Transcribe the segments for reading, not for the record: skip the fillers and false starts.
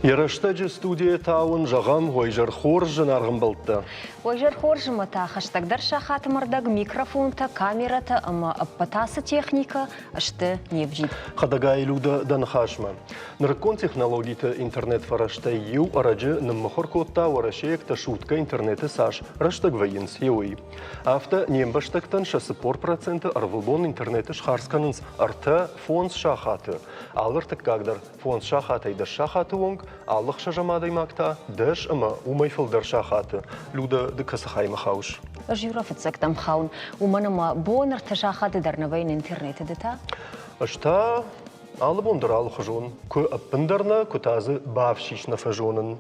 Йӕ рӕстӕджы студийӕ та уын зӕгъӕм, уӕ хорз, зынаргъ ӕмбӕлттӕ. Уӕ хорз ӕмӕ та хӕстӕгдӕр сахаты мӕрдӕг микрофонтӕ, камерӕтӕ ӕмӕ ӕппӕт ацы техникӕ сты не вджид. Хӕдӕгай Людӕ дӕ ныхасмӕ. Нырыккон технологиты интернет-фӕрӕзтӕй иу ӕрӕджы ныммыхуыр кодта уӕрӕсейӕгтӕ суткӕ интернеты цас рӕстӕг вӕййынц, уый. Афтӕ не мбӕстӕгтӕн сӕ 40% ӕрвылбон интернеты схардз кӕнынц 3-5 сахаты. Алы ӕртыккаг дӕр фондз сахатӕй дӕс сахаты онг, алы ӕхсӕзӕм адӕймаг та дӕс ӕмӕ уымӕй фылдӕр сахаты. Людӕ, ды кӕцы хаймӕ хауыс? Ӕз иу фыццӕгтӕм хауын, уымӕн ӕмӕ бон ӕртӕ сахаты дӕр нӕ вӕййын интернеты, ды та? Ӕз та алы бон дӕр алыхуызон. Куы ӕппындӕр нӕ, куы та дзы бафсис нӕ фӕзонын.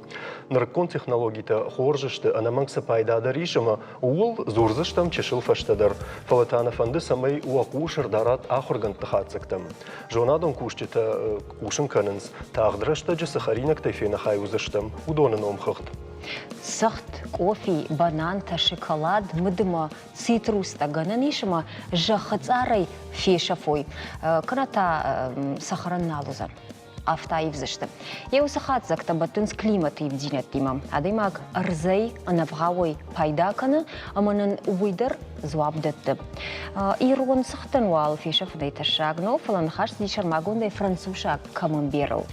Нырыккон технологитӕ хорз сты, ӕнӕмӕнг цы пайда дӕр ис ӕмӕ ууыл дзурдзыстӕм чысыл фӕстӕдӕр. Фӕлӕ та нӕ фӕнды, цӕмӕй уӕ хъус ӕрдарат ахуыргӕндты хатдзӕгтӕм. Зонадон кусджытӕ хъусын кӕнынц, тагъд рӕстӕджы цы хӕринӕгтӕй фенӕхай уыдзыстӕм, уыдоны номхыгъд. Цыхт, къофи, банантӕ, шоколад, мыдымӕ, цитрустӕ гӕнӕн ис ӕмӕ зӕххы цъарӕй фесӕфой, кӕнӕ та сахарӕн нал уыдзӕн. Афтӕ аивдзысты. Йӕ уыцы хатдзӕгтӕ бӕттынц климаты ивддзинӕдтимӕ. Адӕймаг ӕрдзӕй ӕнӕвгъауӕй пайда кӕны ӕмӕ нын уый дӕр дзуапп дӕтты. Ирон цыхтӕн уал фесӕфынӕй тӕссаг нӕу, фӕлӕ ныхас цыди сӕрмагондӕй францусаг камамберыл.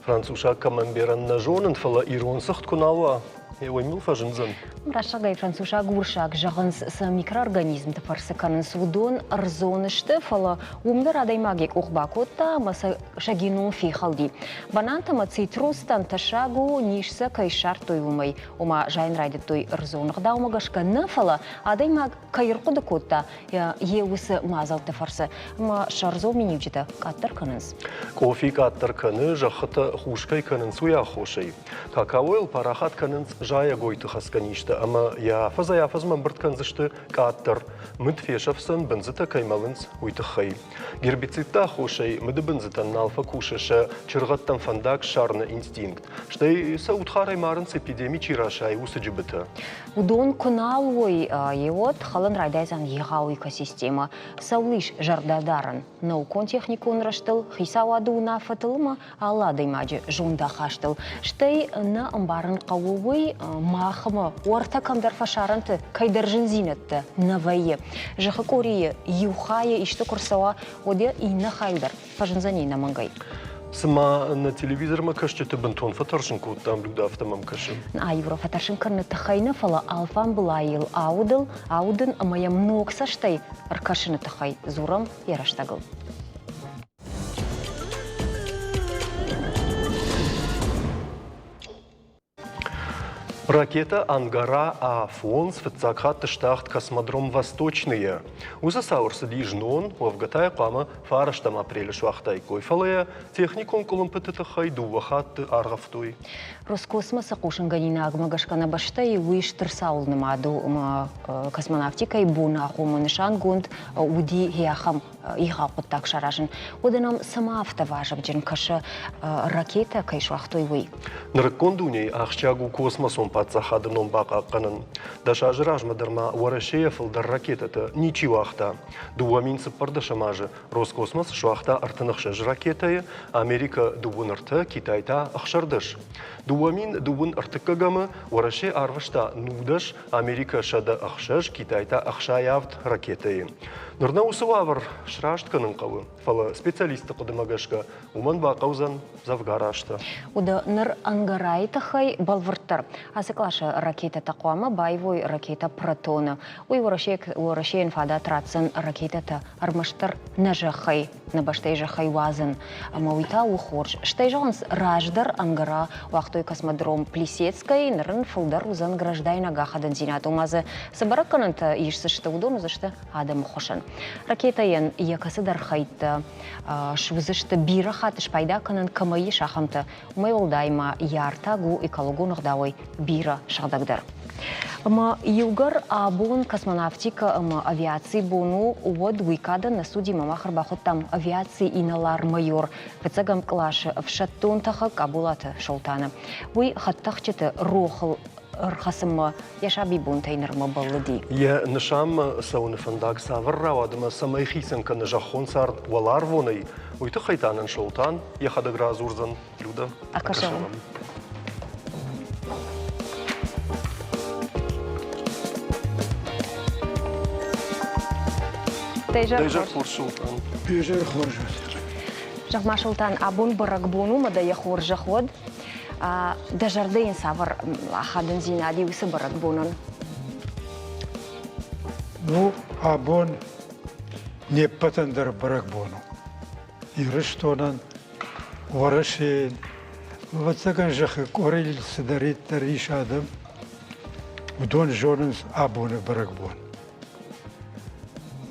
Францусаг камамберӕн нӕ зонын, фӕлӕ ирон цыхт куы нал уа, уый мыл фӕзындзӕн. Рӕсӕгӕй францусаг урсаг зӕгъынц, цы микроорганизмты фӕрцы кӕнынц, уыдон ӕрдзон сты, фӕлӕ уым дӕр адӕймаг йӕ къух бакодта ӕмӕ сӕ геном фехӕлди. Банантӕ ӕмӕ цитрустӕн тӕссаг у, низ сӕ кӕй ссардтой, уымӕй. Ома зайын райдыдтой ӕрдзон ӕгъдаумӕ гӕсгӕ нӕ, фӕлӕ адӕймаг кӕй ӕрхъуыды кодта, йӕ уыцы мадзӕлтты фӕрцы ӕмӕ сӕ ӕрдзон миниуджытӕ къаддӕр кӕнынц. Къофи къаддӕр кӕны, зӕххытӕ хус кӕй кӕнынц, уый аххосӕй. Какаойыл парахат кӕнынц зайӕгойты хӕцгӕ низтӕ ӕмӕ йӕ афӕдзӕй-афӕдзмӕ ӕмбырд кӕндзысты къаддӕр. Мыд фесӕфдзӕн, бындзытӕ кӕй мӕлынц, уый тыххӕй. Гербицидты аххосӕй мыдыбындзытӕн нал фӕкусы сӕ чыргъӕдтӕм фӕндаг ссарыны инстинкт, стӕй сӕ удхарӕй марынц эпидеми чи расайы, уыцы джыбытӕ. Уыдон куы нал уой, уӕд хӕлын райдайдзӕн егъау экосистемӕ. Цӕуыл ис зӕрдӕ дарӕн? Наукон-техникон рӕзтыл, хицауады уынаффӕтыл ӕмӕ алы адӕймаджы зондахастыл. Стӕй нӕ ӕмбарын хъӕуы уый, махмӕ уӕртӕ кӕмдӕр фӕсарӕнты кӕйдӕр зындзинӕдтӕ нӕ вӕййы. Зӕххы къорийы иу хайы исты куы рцӕуа, уӕд йӕ иннӕ хайыл дӕр фӕзындзӕни ӕнӕмӕнгӕй. Цыма нӕ телевизормӕ кӕсджыты бынтон фӕтӕрсын кодтам, Люда, афтӕ мӕм кӕсы. Аивро фӕтӕрсын кӕныны тыххӕй нӕ, фӕлӕ алфамбылайыл аудыл, аудын ӕмӕ йӕм ног цӕстӕй ӕркӕсыны тыххӕй дзурӕм йӕ рӕстӕгыл. Ракетӕ «Ангара-А-фондз» фыццаг хатт стахт космодром «Восточный-йӕ». Уыцы цау ӕрцыди знон, уӕвгӕ та йӕ хъуамӕ фарӕстӕм апрелы суагътаиккой, фӕлӕ йӕ техникон къуылымпыты тыххӕй дыууӕ хатты аргъӕвтой. Роскосмосы хъусынгӕнинагмӕ гӕсгӕ нӕ бӕстӕйы уый стыр цауыл нымад у ӕмӕ космонавтикӕйы боны агъоммӕ нысангонд уыди ахӕм егъау хъуыддаг саразын. Уӕдӕ нӕм цӕмӕ афтӕ вазыгджын кӕсы ракетӕ кӕй суагътой, уый? Нырыккон дунейы ахсджиаг у космосон паддзахады ном бахъахъхъӕнын. Дӕс азы размӕ дӕр ма Уӕрӕсейӕ фылдӕр ракетӕтӕ ничи уагъта. 2014 азы Роскосмос суагъта 36 ракетӕйы, Америкӕ дыууын ӕртӕ, Китай та 16. 2000 ӕртыккӕгӕмы Уӕрӕсе арвыста нудӕс, Америкӕ 106, Китай та 67 ракетӕйы. Ныр нӕ уыцы уавӕр сраст кӕнын хъӕуы, фӕлӕ специалистты хъуыдымӕ гӕсгӕ уымӕн бахъӕудзӕн дзӕвгар азтӕ. Уыд ныр Ангарайы тыххӕй бӕлвырддӕр. Ацы къласы ракетӕтӕ хъуамӕ баивой ракетӕ «Протон-ы». Уый Уӕрӕсейӕн фадат ратдзӕн ракетӕтӕ ӕрмӕстдӕр нӕ зӕххӕй нӕ бӕстӕйы зӕххӕй уадзын. Ӕмӕ уый та у хорз. Стӕй зӕгъынц, раздӕр Ангара уагътой космодром Плесецкӕй, ныр ын фылдӕр уыдзӕн граждайнаг ахадындзинад. Ома дзы цы бӕрӕггӕнӕнтӕ исдзысты, уыдон уыдзысты адӕмы хуысӕн. Ракетӕйӕн йӕ кӕцыдӕр хӕйттӕ суыдзысты бирӕ хатт спайда кӕнӕн кӕмӕй ис, ахӕмтӕ. Уымӕй уӕлдай ма йӕ артаг у экологон ӕгъдауӕй бирӕ сыгъдӕгдӕр. Ӕмӕ иугӕр абон космонавтикӕ ӕмӕ авиацийы бон у, уӕд уый кадӕн нӕ студимӕ мах ӕрбахуыдтам авиацийы инӕлар-майор, фыццӕгӕм къласы ӕфсӕддон тӕхӕг Къаболаты Солтаны. Уый хӕдтӕхджыты рохыл ӕрхӕцынмӕ йӕ сабибонтӕй нырмӕ бӕллыди. Йӕ нысанмӕ цӕуыны фӕндаг цавӕр рауад ӕмӕ цӕмӕй хицӕн кӕны зӕххон цард уӕларвонӕй, уый тыххӕй та нын Солтан йӕхӕдӕг радзурдзӕн. Люда, Акӕсӕм. Дӕ изӕр хорз, Султан. Изӕр хорз. Зӕгъ-ма, Султан, абон бӕрӕгбон у, ӕмӕ дӕ йӕ хорзӕх уӕд. Дӕ зӕрдӕ йын цавӕр ахадындзинад и уыцы бӕрӕгбонӕн? Ну, абон не ппӕтӕн дӕр бӕрӕгбон у. Ирыстонӕн, Уӕрӕсейӕн, ӕвӕццӕгӕн, зӕххы къорийыл цыдӕриддӕр ис адӕм, уыдон зонынц абоны бӕрӕгбон.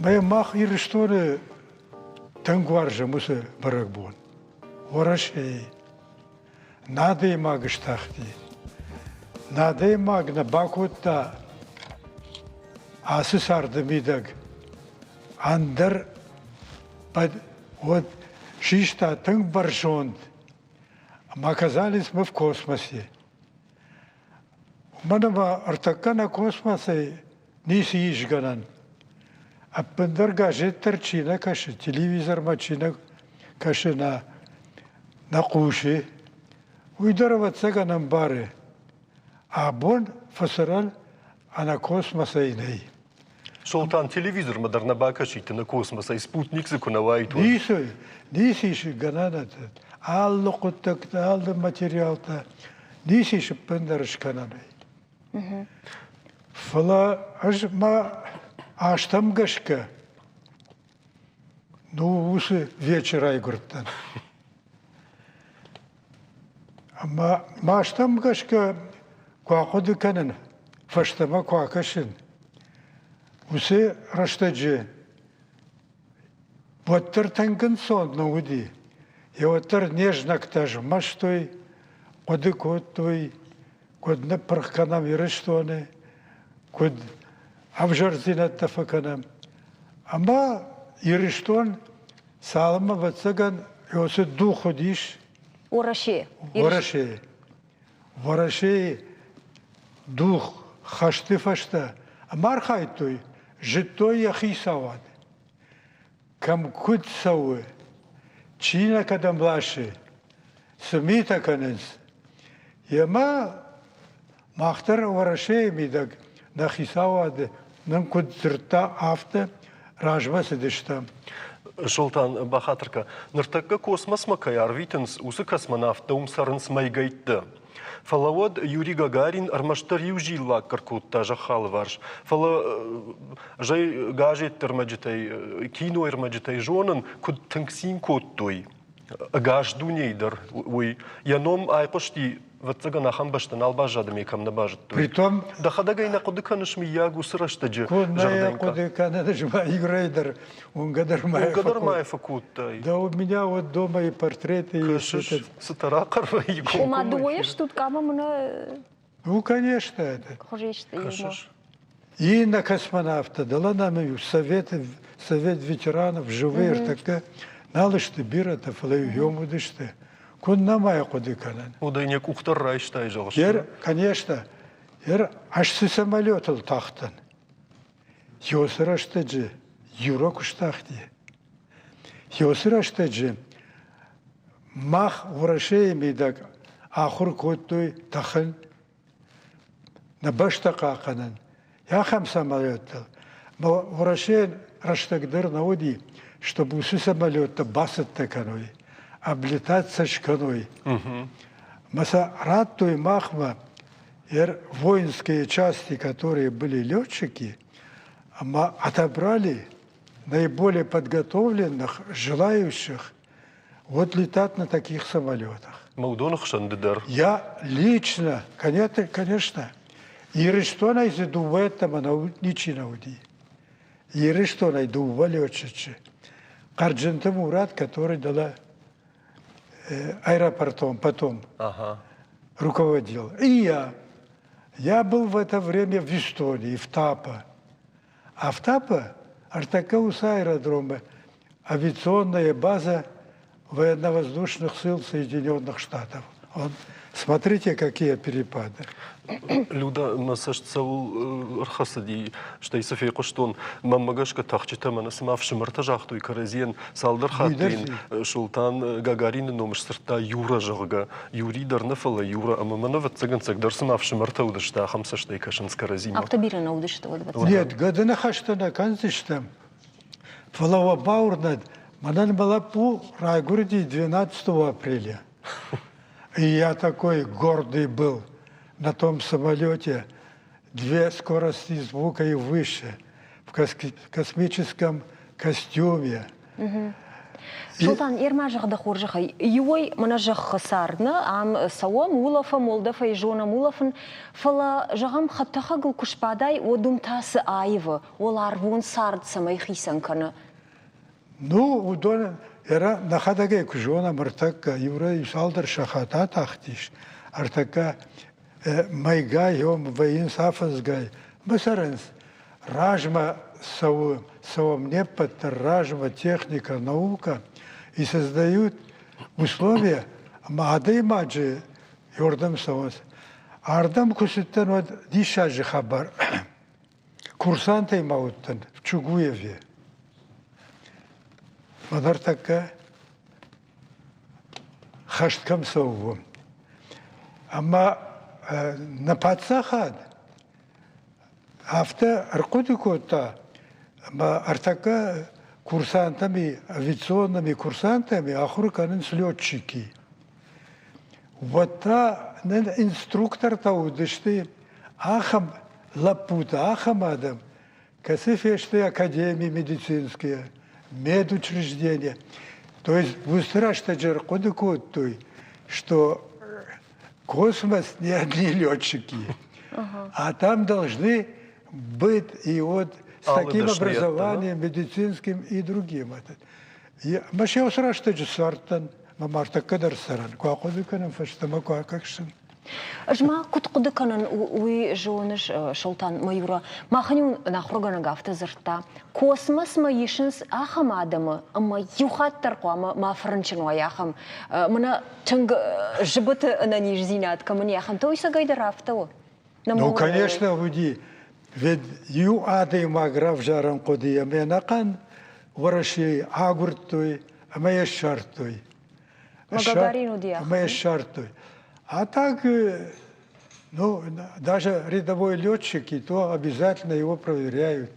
Мӕ мах Ирыстоны тынг уарзӕм уыцы бӕрӕгбон. Уӕрӕсейы нӕ адӕймаг стахти. Нӕ адӕймаг нӕ бакодта ацы царды мидӕг ӕндӕр уӕд систа тынг бӕрзонд ӕмӕ оказались мы в космосе. Уымӕн ӕмӕ ӕртӕккӕ нӕ космосӕй ницы ис гӕнӕн. Ӕппындӕр газет дӕр чи нӕ кӕсы, телевизормӕ чи нӕ кӕсы, нӕ, нӕ хъусы, уый дӕр, ӕвӕццӕгӕн, ӕмбары. Абон фӕцӕрӕн ӕнӕ космосӕй нӕй. Солтан телевизормӕ дӕр нӕ бакӕсид ӕнӕ космосӕй, спутник дзы куы нӕ уаид, уӕд. Ницы, ницы ис гӕнӕн. Алы хъуыддӕгтӕ, алы материалтӕ ницы ис ӕппындӕр скӕнӕнӕй. Фӕлӕ ӕз мӕ азтӕм гӕсгӕ ну, уыцы вечер райгуырдтӕн. Ӕмӕ мӕ азтӕм гӕсгӕ куы ахъуыды кӕнын, фӕстӕмӕ куы акӕсын, уыцы рӕстӕджы уӕддӕр тынг ӕнцон нӕ уыди. Йе уӕддӕр не знӕгтӕ змӕстой, хъуыды кодтой, куыд ныппырх кӕнӕм Ирыстоны, куыд ӕвзӕрдзинӕдтӕ фӕкӕнӕм. Ӕмӕ Ирыстон цалынмӕ, ӕвӕццӕгӕн, уыцы дух уыдис. Уӕрӕсе. Уӕрӕсейы. Уӕрӕсейы дух хӕсты фӕстӕ ӕмӕ архайдтой, зыдтой йӕ хицауад. Кӕм куыд цӕуы, чи нӕ кӕдӕм ласы, цы митӕ кӕнынц. Емӕ мах дӕр Уӕрӕсейы мидӕг нӕ хицауады нын куыд дзырдта, афтӕ размӕ цыдыстӕм. Солтан, бахатыр кӕ, ныртӕккӕ космосмӕ кӕй арвитынц, уыцы космонавттӕ уым цӕрынц мӕйгӕйтты. Фӕлӕ уӕд Юрий Гагарин ӕрмӕстдӕр иу зиллакк ӕркодта зӕххы алыварс. Фӕлӕ зӕй газетты ӕрмӕджытӕй, кинойы ӕрмӕджытӕй зонын, куыд тынг цин кодтой ӕгас дунейы дӕр уый. Йӕ ном айхъуысти, ӕвӕццӕгӕн, ахӕм бӕстӕ нал баззад ӕмӕ кӕм нӕ базыдтой. Притом Дӕхӕдӕг ӕй нӕ хъуыды кӕныс, мыййаг, уыцы рӕстӕджы Куы нӕ хъуыды кӕнын, ӕз ма Игорӕй дӕр уынгӕ дӕр ма Уынгӕ дӕр ма фӕкодтай. Да у меня вот дома и портреты есть. Кӕсыс, цытӕ рахъӕр вӕййы Ома дыууӕйӕ стут къамы мына Ну, конечно, это. Кӕсыс. И на космонавта дала нам совет, совет ветеранов живые ӕртӕккӕ нал сты бирӕтӕ, фӕлӕ иу уыдысты. Куыннӕ ма йӕ хъуыды кӕнын. Уыдӕй не къух дӕр райстай, зӕгъыс. Ер, конечно, ер ӕз цы самолетыл тахтӕн, Ёсы рӕстӕджы Юра куы стахти, ёсы рӕстӕджы мах Уӕрӕсейы мидӕг ахуыр кодтой тӕхын, нӕ бӕстӕ хъахъхъӕнын, ахӕм самолеттыл. Но Уӕрӕсейӕн рӕстӕг дӕр нӕ уыди, чтобы уыцы самолеттӕ бацӕттӕ кӕной, облетать сӕ скӕной. Мӕ сӕ радтой махмӕ воинские части, которые были летчики, отобрали наиболее подготовленных, желающих вот летать на таких самолетах. Уыдоны хсӕн ды дӕр? Я лично, конечно, конечно. Ирыстонӕй дзы дыууӕ йеддӕмӕ ничи нӕ уыди. Ирыстонӕй дыууӕ летчичы. Хъӕрджынты Мурат, который дала аэропортом потом руководил. И я. Я был в это время в Эстонии, в Тапа. А в Тапа ӕртӕккӕ аэродрома авиационная база военно-воздушных сил Соединенных Штатов. Он, смотрите, какие перепады. Люда, мӕ цӕст цӕуыл ӕрхӕцыди, стӕй цы фехъуыстон, мӕнмӕ гӕсгӕ тӕхджытӕ мӕнӕ цыма ӕфсымӕртӕ загътой кӕрӕдзийӕн, цалдӕр хатты йын Султан Гагарины ном сдзырдта Юра, зӕгъгӕ. Юрий дӕр нӕ, фӕлӕ Юра, ӕмӕ мӕн ӕвӕццӕгӕн цӕгдӕр цыма ӕфсымӕртӕ уыдысты, ахӕм цӕстӕй кӕсынц кӕрӕдзимӕ. Афтӕ бирӕ нӕ уыдысты уӕд? Нет, гӕды ныхӕстӕ нӕ кӕндзыстӕм. Фӕлӕ уӕ бауырнӕд, мӕнӕн мӕ лӕппу райгуырди 12 апреля. И я такой гордый был на том самолете, две скорости звука и выше, в космическом костюме. Солтан, ерма зӕгъ хорзӕхӕй, иуӕй мӕнӕ зӕххы цард нӕ, ам цӕуӕм, улӕфӕм, уӕлдӕфӕй зонӕм улӕфын, фӕлӕ, зӕгъӕм, хӕдтӕхӕгыл куы сбадай, уӕд уым та цы аивы, уӕларвон цард цӕмӕй хицӕн кӕны? Ну, уыдон нӕхӕдӕг ӕй куы зонӕм, ӕртӕккӕ иу цалдӕр сахат атахтис, ӕртӕккӕ мӕйгай ом вӕййынц афӕдзгай, мӕ цӕрынц. Размӕ цӕуы, цӕуӕм не ппӕт дӕр размӕ техникӕ, наука и создают условия, ӕмӕ адӕймаджы ёрдӕм цӕуынц. Ардӕм куы цыдтӕн, уӕд диссаджы хабар. Курсантӕй ма уыдтӕн в Чугуеве. Мӕ ныртӕккӕ хӕст кӕм цӕуы, Ӕмӕ нӕ паддзахад афтӕ ӕрхъуыды кодта, ӕмӕ ӕртӕккӕ курсантами, авиационными курсантами ахуыр кӕнынц летчики. Уӕд та нын инструктортӕ уыдысты ахӕм лӕппутӕ, ахӕм адӕм, кӕцы фесты академи медицинские, медучреждения. То есть уыцы рӕстӕджы ӕрхъуыды кодтой, что космос не одни летчики, а там должны быть и вот с таким образованием медицинским и другим. Мӕ се уыцы рӕстӕджы цардтӕн, мӕ мартӕккӕ дӕр цӕрӕн, куы ахъуыды кӕнын фӕстӕмӕ, куы акӕсын. Ӕз ма куыд хъуыды кӕнын, уый зоныс, Солтан Маюра, махӕн-иу ахуыргӕнӕг афтӕ дзырдта, космосмӕ исынц ахӕм адӕмы, ӕмӕ иу хатт дӕр хъуамӕ ма фӕрынчын уай ахӕм, мӕнӕ тынг зыбыты ӕнӕниздзинад кӕмӕн и, ахӕмтӕ уый цӕгӕйдӕр афтӕ у. Ну, конечно, уыди. Ведь иу адӕймаг равзарӕн хъуыди ӕмӕ ӕнӕхъӕн Уӕрӕсейы агуырдтой ӕмӕ йӕ ссардтой. Гагарин уыди Ӕмӕ йӕ ссардтой. А так, ну, даже рядовой летчик, и то обязательно его проверяют.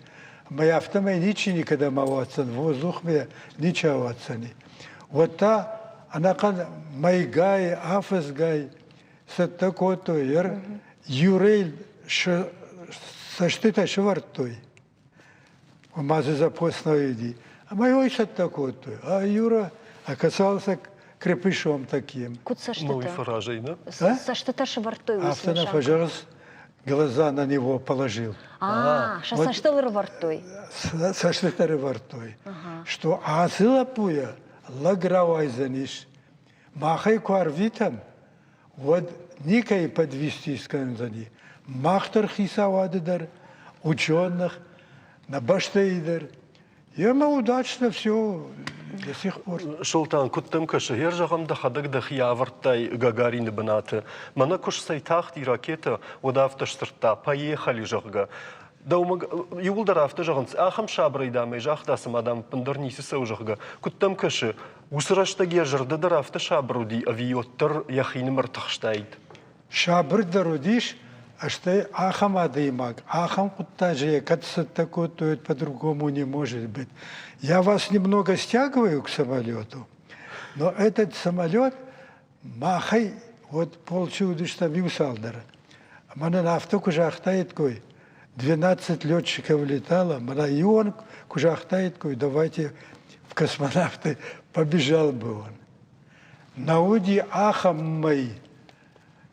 Ӕмӕ афтӕмӕй ничи никӕдӕм ауадздзӕн, воздухмӕ ничи ауадздзӕни. Уӕд та ӕнӕхъӕн мӕйгай, афӕдзгай цӕттӕ кодтой, Юрей цӕстытӕ сӕвӕрдтой. Ма дзы запасной иди. Ӕмӕ йой цӕттӕ кодтой. А Юра оказался крепышом таким. Куыд цӕстытӕ? Ну и фӕразӕй, нӕ? Цӕстытӕ сӕвӕрдтой уыцы Афтӕ нӕ фӕзӕгъынц, глаза на него положил. А, сӕ цӕстыл ӕрывӕрдтой. Цӕстытӕ ӕрывӕрдтой. Что ацы лӕппуйӕ лӕг рауайдзӕнис. Махӕй куы арвитӕм, уӕд никӕй подвести скӕндзӕни. Мах дӕр хицауады дӕр, ученых, нӕ бӕстӕйы дӕр. Ема удачно все до сих пор. Солтан, куыд дӕм кӕсы, гъер зӕгъӕм, дӕхӕдӕг дӕхи авӕрдтай Гагарины бынаты. Мӕнӕ куы сцӕйтахти ракетӕ, уӕд афтӕ сдзырдта, поехали, зӕгъгӕ. Дӕумӕ иууылдӕр афтӕ зӕгъынц, ахӕм сабырӕй дам ӕй загъта, цыма дам ӕппындӕр ницы цӕуы, зӕгъгӕ. Куыд дӕм кӕсы, Уыцы рӕстӕг йӕ зӕрдӕ дӕр афтӕ сабыр уыди, ӕви уӕддӕр йӕхинымӕр тыхстаид? Сабырдӕр уыдис, стӕй ахӕм адӕймаг, ахӕм хъуыддаджы йӕ кӕд цӕттӕ кодтой, по-другому не может быть. Я вас немного стягиваю к самолету, но этот самолет махӕй вот полчы уыдыстӕм иу цалдӕр. Мӕнӕн афтӕ куы загътаиккой, 12 летчиков летало, мӕнӕ иуон куы загътаиккой, давайте в космонавты, побежал бы он. Нӕ уыди ахӕм мӕй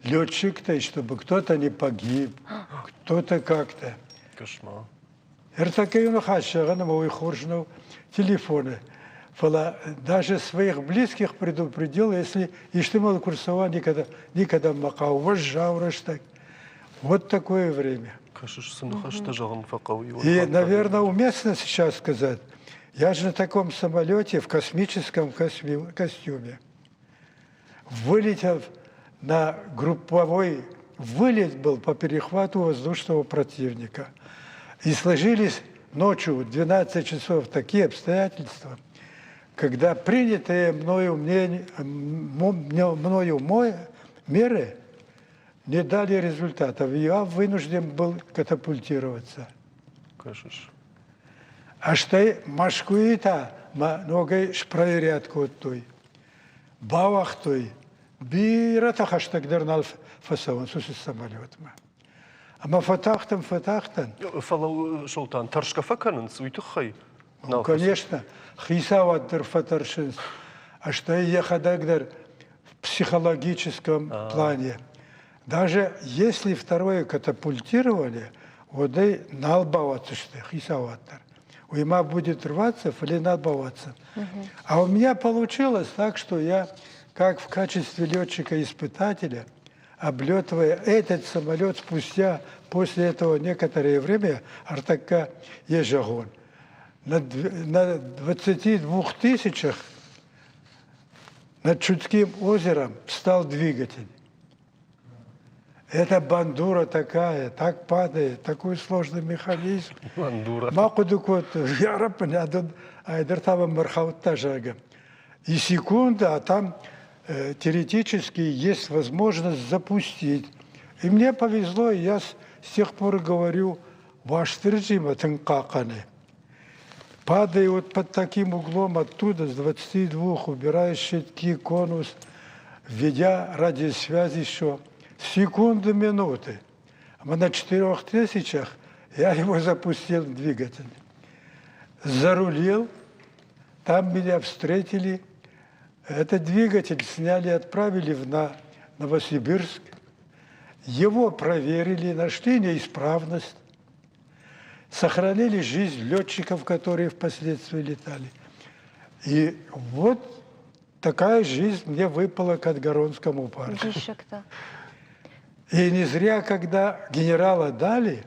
летчиктӕй, чтобы кто-то не погиб, кто-то как-то. Кошмар. Ӕртӕккӕ ныхас зӕгъын ӕмӕ уый хорз нӕу телефоны. Фӕлӕ даже своих близких предупредил, если исты мыл куы рцӕуа, никогда, никогда мӕ хъӕуы уӕззау рӕстӕг. Вот такое время. Кӕсыс, цы ныхӕстӕ зӕгъын фӕхъӕуы. И, наверное, уместно сейчас сказать, я же на таком самолете в космическом костюме, вылетев на групповой вылет был по перехвату воздушного противника. И сложились ночью в 12 часов такие обстоятельства, когда принятые мною, мнение, мною меры не дали результатов. Я вынужден был катапультироваться. Кажешь. Стӕй Мӕскуыйы та мӕ ногӕй спроверять кодтой. Бауагътой, бирӕтӕ хӕстӕгдӕр нал фӕцӕуынц уыцы самолетмӕ. Ӕмӕ фӕтахтӕн, фӕтахтӕн. Фӕлӕ, Солтан, тӕрсгӕ фӕкӕнынц уый тыххӕй? Ну, конечно, хицауад дӕр фӕтӕрсынц, стӕй йӕхӕдӕг дӕр в психологическом плане. Даже если второе катапультировали, уӕд ӕй нал бауадздзысты хицауад дӕр. Уый ма будет рваться, фӕлӕ нал бауадздзӕн. А у меня получилось так, что я, как в качестве летчика-испытателя, облетывая этот самолет спустя после этого некоторое время, Артака Ежагон, на 22 тысячах над Чудским озером встал двигатель. Это бандура такая, так падает, такой сложный механизм. Бандура. Ма хъуыды кодта, ярапын, айдӕр та мӕрхаудта, зӕгъгӕ. И секунда, а там теоретически есть возможность запустить. И мне повезло, и я с тех пор говорю, Уастырджимӕ тынг хъахъхъӕны. Падая вот под таким углом оттуда, с 22, убирая щитки, конус, введя радиосвязь еще секунды, минуты. А на 4000 я его запустил двигатель. Зарулил, там меня встретили. Этот двигатель сняли, отправили в на Новосибирск. Его проверили, нашли неисправность, сохранили жизнь летчиков, которые впоследствии летали. И вот такая жизнь мне выпала к Отгоронскому парку. И не зря, когда генерала дали,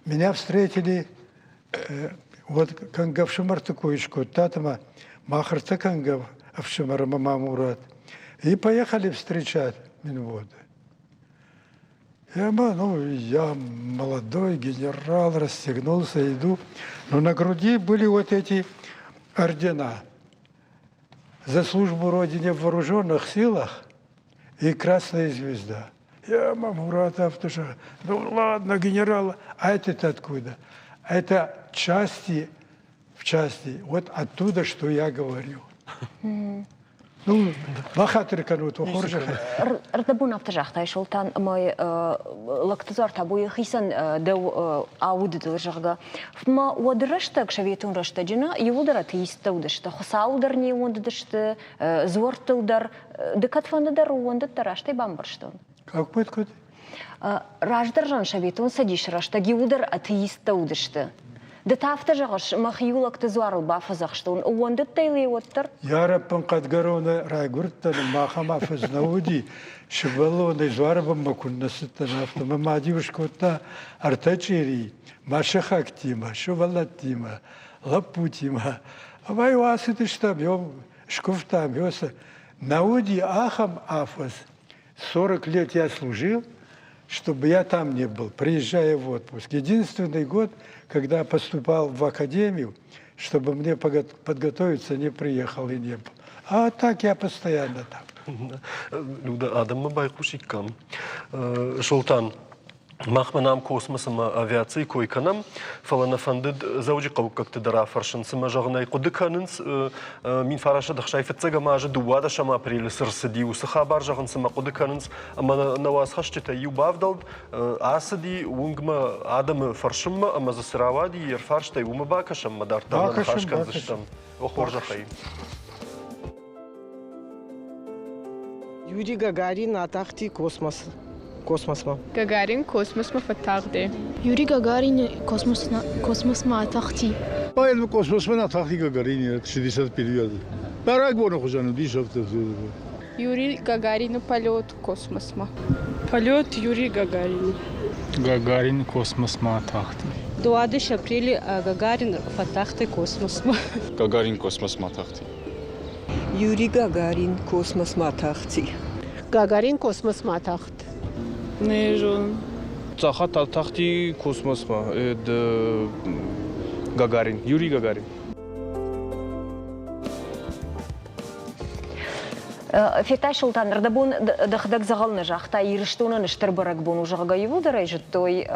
меня встретили вот кӕнгӕ кой скодта махырты кӕнгӕ ӕфсымӕр ӕмӕ Мамурат. И поехали встречать Минводы. Я, ну, я молодой генерал, расстегнулся, иду. Но на груди были вот эти ордена. За службу Родине в вооруженных силах и Красная звезда. Я Мамурат Автоша. Ну ладно, генерал, а это откуда? Это части в части, вот оттуда, что я говорю. Ну, бахатыр кӕнут, хорзӕхӕй. Ӕрдӕбон афтӕ загътай, Солтан, ӕмӕ лӕгты дзуар табу йӕхицӕн дӕу аудыдыл, зӕгъгӕ. Ма уӕды рӕстӕг, советон рӕстӕджы нӕ иууылдӕр атеисттӕ уыдысты, Хуыцауыл дӕр не ууӕндыдысты, дзуӕрттыл дӕр. Ды кӕдфӕнды дӕр ууӕндыдтӕ, раст ӕй бамбӕрстон? Как куыд, куыд? Раздӕр зӕгъын, Советон Цӕдисы рӕстӕг иууылдӕр атеисттӕ уыдысты. Ды та афтӕ зӕгъыс, мӕхи лӕгты дзуарыл бафӕдзӕхстон, ууӕндыдтӕ йыл уӕддӕр? Йӕ рӕппын хъӕдгӕроны райгуырдтӕн махӕм афӕдз нӕ уыди, сывӕллонӕй дзуары бынмӕ куыннӕ цыдтӕн, афтӕ мӕ мад-иу скодта ӕртӕ чъири мӕ сыхӕгтимӕ, сывӕллӕттимӕ, лӕппутимӕ. Ӕмӕ-иу ацыдыстӕм, скуывтам, нӕ уыди ахӕм афӕдз, 40 лет я служил, чтобы я там не был, приезжая в отпуск. Единственный год, когда поступал в академию, чтобы мне подготовиться, не приехал и не был. А так я постоянно там. Люда, адӕммӕ байхъусиккам. Солтан, мах мӕнӕ ам космос ӕмӕ авиацийы кой кӕнӕм, фӕлӕ нӕ фӕндыд дзӕуджыхъӕуккӕгты дӕр афӕрсын, цымӕ зӕгъын ӕй хъуыды кӕнынц, 1965 азы 12 апрелы цы рцыди, уыцы хабар зӕгъын цымӕ хъуыды кӕнынц, ӕмӕ нӕ уацхӕсджытӕй иу бавдӕлд, ацыди уынгмӕ адӕмы фӕрсынмӕ ӕмӕ дзы цы рауади, йе рфарстӕй уымӕ бакӕсӕм ӕмӕ дарддӕр нӕ ныхас кӕндзыстӕм. О хорзӕхӕй. Юрий Гагарин атахти космос космосмӕ. Гагарин космосмӕ фӕттагъдӕй. Юрий Гагарин космосмӕ атахти. Поэтому космосмӕ атахти Гагарин 61 азы. Бӕрӕгбоны хуызӕн уыдис афтӕ. Юрий Гагарины полет космосмӕ. Полет Юрий Гагарин. Гагарин космосмӕ атахти. 12 апреля Гагарин фӕттахтӕй космосмӕ. Гагарин космосмӕ атахти. Юрий Гагарин космосмӕ атахти. Гагарин космосмӕ атахт. Не зонын. Сахат атахти космосмӕ. Гагарин, Юрий Гагарин. Федтай Султан, ӕрдӕбон дӕхӕдӕг дзӕгъӕл нӕ загъта, Ирыстонӕн стыр бӕрӕгбон у, зӕгъгӕ, иууылдӕр ӕй зыдтой,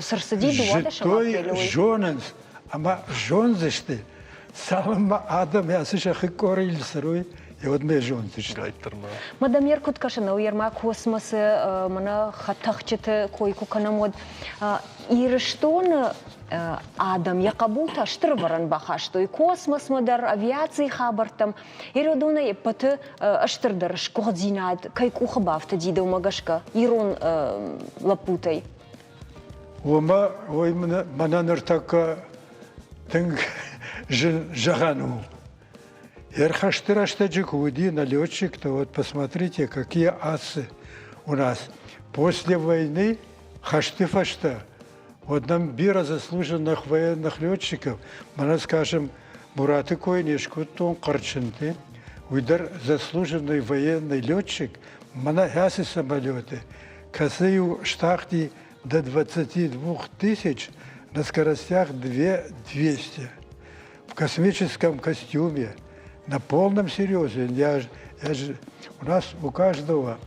цы рцыди Зыдтой, зонынц. Ӕмӕ зондзысты, цалынмӕ адӕм ацы зӕххы къорийыл цӕрой, уӕдмӕ зондзысты. Мадамер куыд кӕсы, науермӕ космосы мӕнӕ хӕдтӕхджыты кой куы кӕнӕм, уӕд Ирыстоны адӕм йӕ хъӕбултӕ стыр ӕвӕрӕн бахастой космосмӕ дӕр, авиацийы хабӕрттӕм. Ирыдонӕй ӕппӕты стырдӕр сгуыхтдзинад кӕй къухы бафтыди дӕумӕ гӕсгӕ ирон лӕппутӕй? Уымӕ уый мӕнӕ ныртӕккӕ тынг зын зӕгъӕн у. Ӕрхӕсты рӕстӕджы куы уыди нӕ летчиктӕ, вот посмотрите, какие асы у нас. После войны, хӕсты фӕстӕ, вот нам бирӕ заслуженных военных летчиков, мӕнӕ, скажем, Мураты кой не скодтон Хъӕрчынты, уый дӕр заслуженный военный летчик, мӕнӕ ацы самолеты, кӕцы-иу стахти до 22 тысяч на скоростях 2200 в космическом костюме, на полном серьезе. Я, я же, у нас у каждого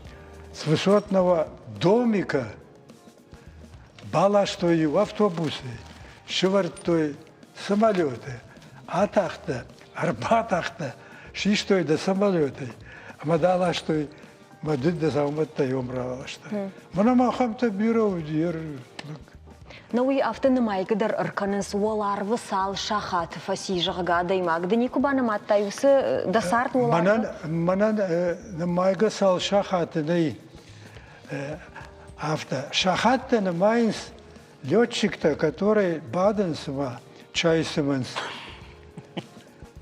с высотного домика баластой автобусы, сывӕрдтой самолеты, атахтӕ, ӕрбатахтӕ, систой дӕ самолетӕй ӕмӕ дӕ аластой мӕ ды дӕ дзаумӕттӕ йом раласта. Мӕнӕ ма ахӕмтӕ бирӕ уыди. На уый афтӕ нымайгӕ дӕр ӕркӕнынц, уӕларвы цал сахаты фӕци, зӕгъгӕ, адӕймаг. Ды никуы банымадтай уыцы дӕ цард уӕларвы? Мӕнӕн, мӕнӕн нымайгӕ цал сахаты нӕй. Афтӕ. Сахаттӕ нымайынц летчиктӕ, которые бадынц ӕмӕ чай цымынц.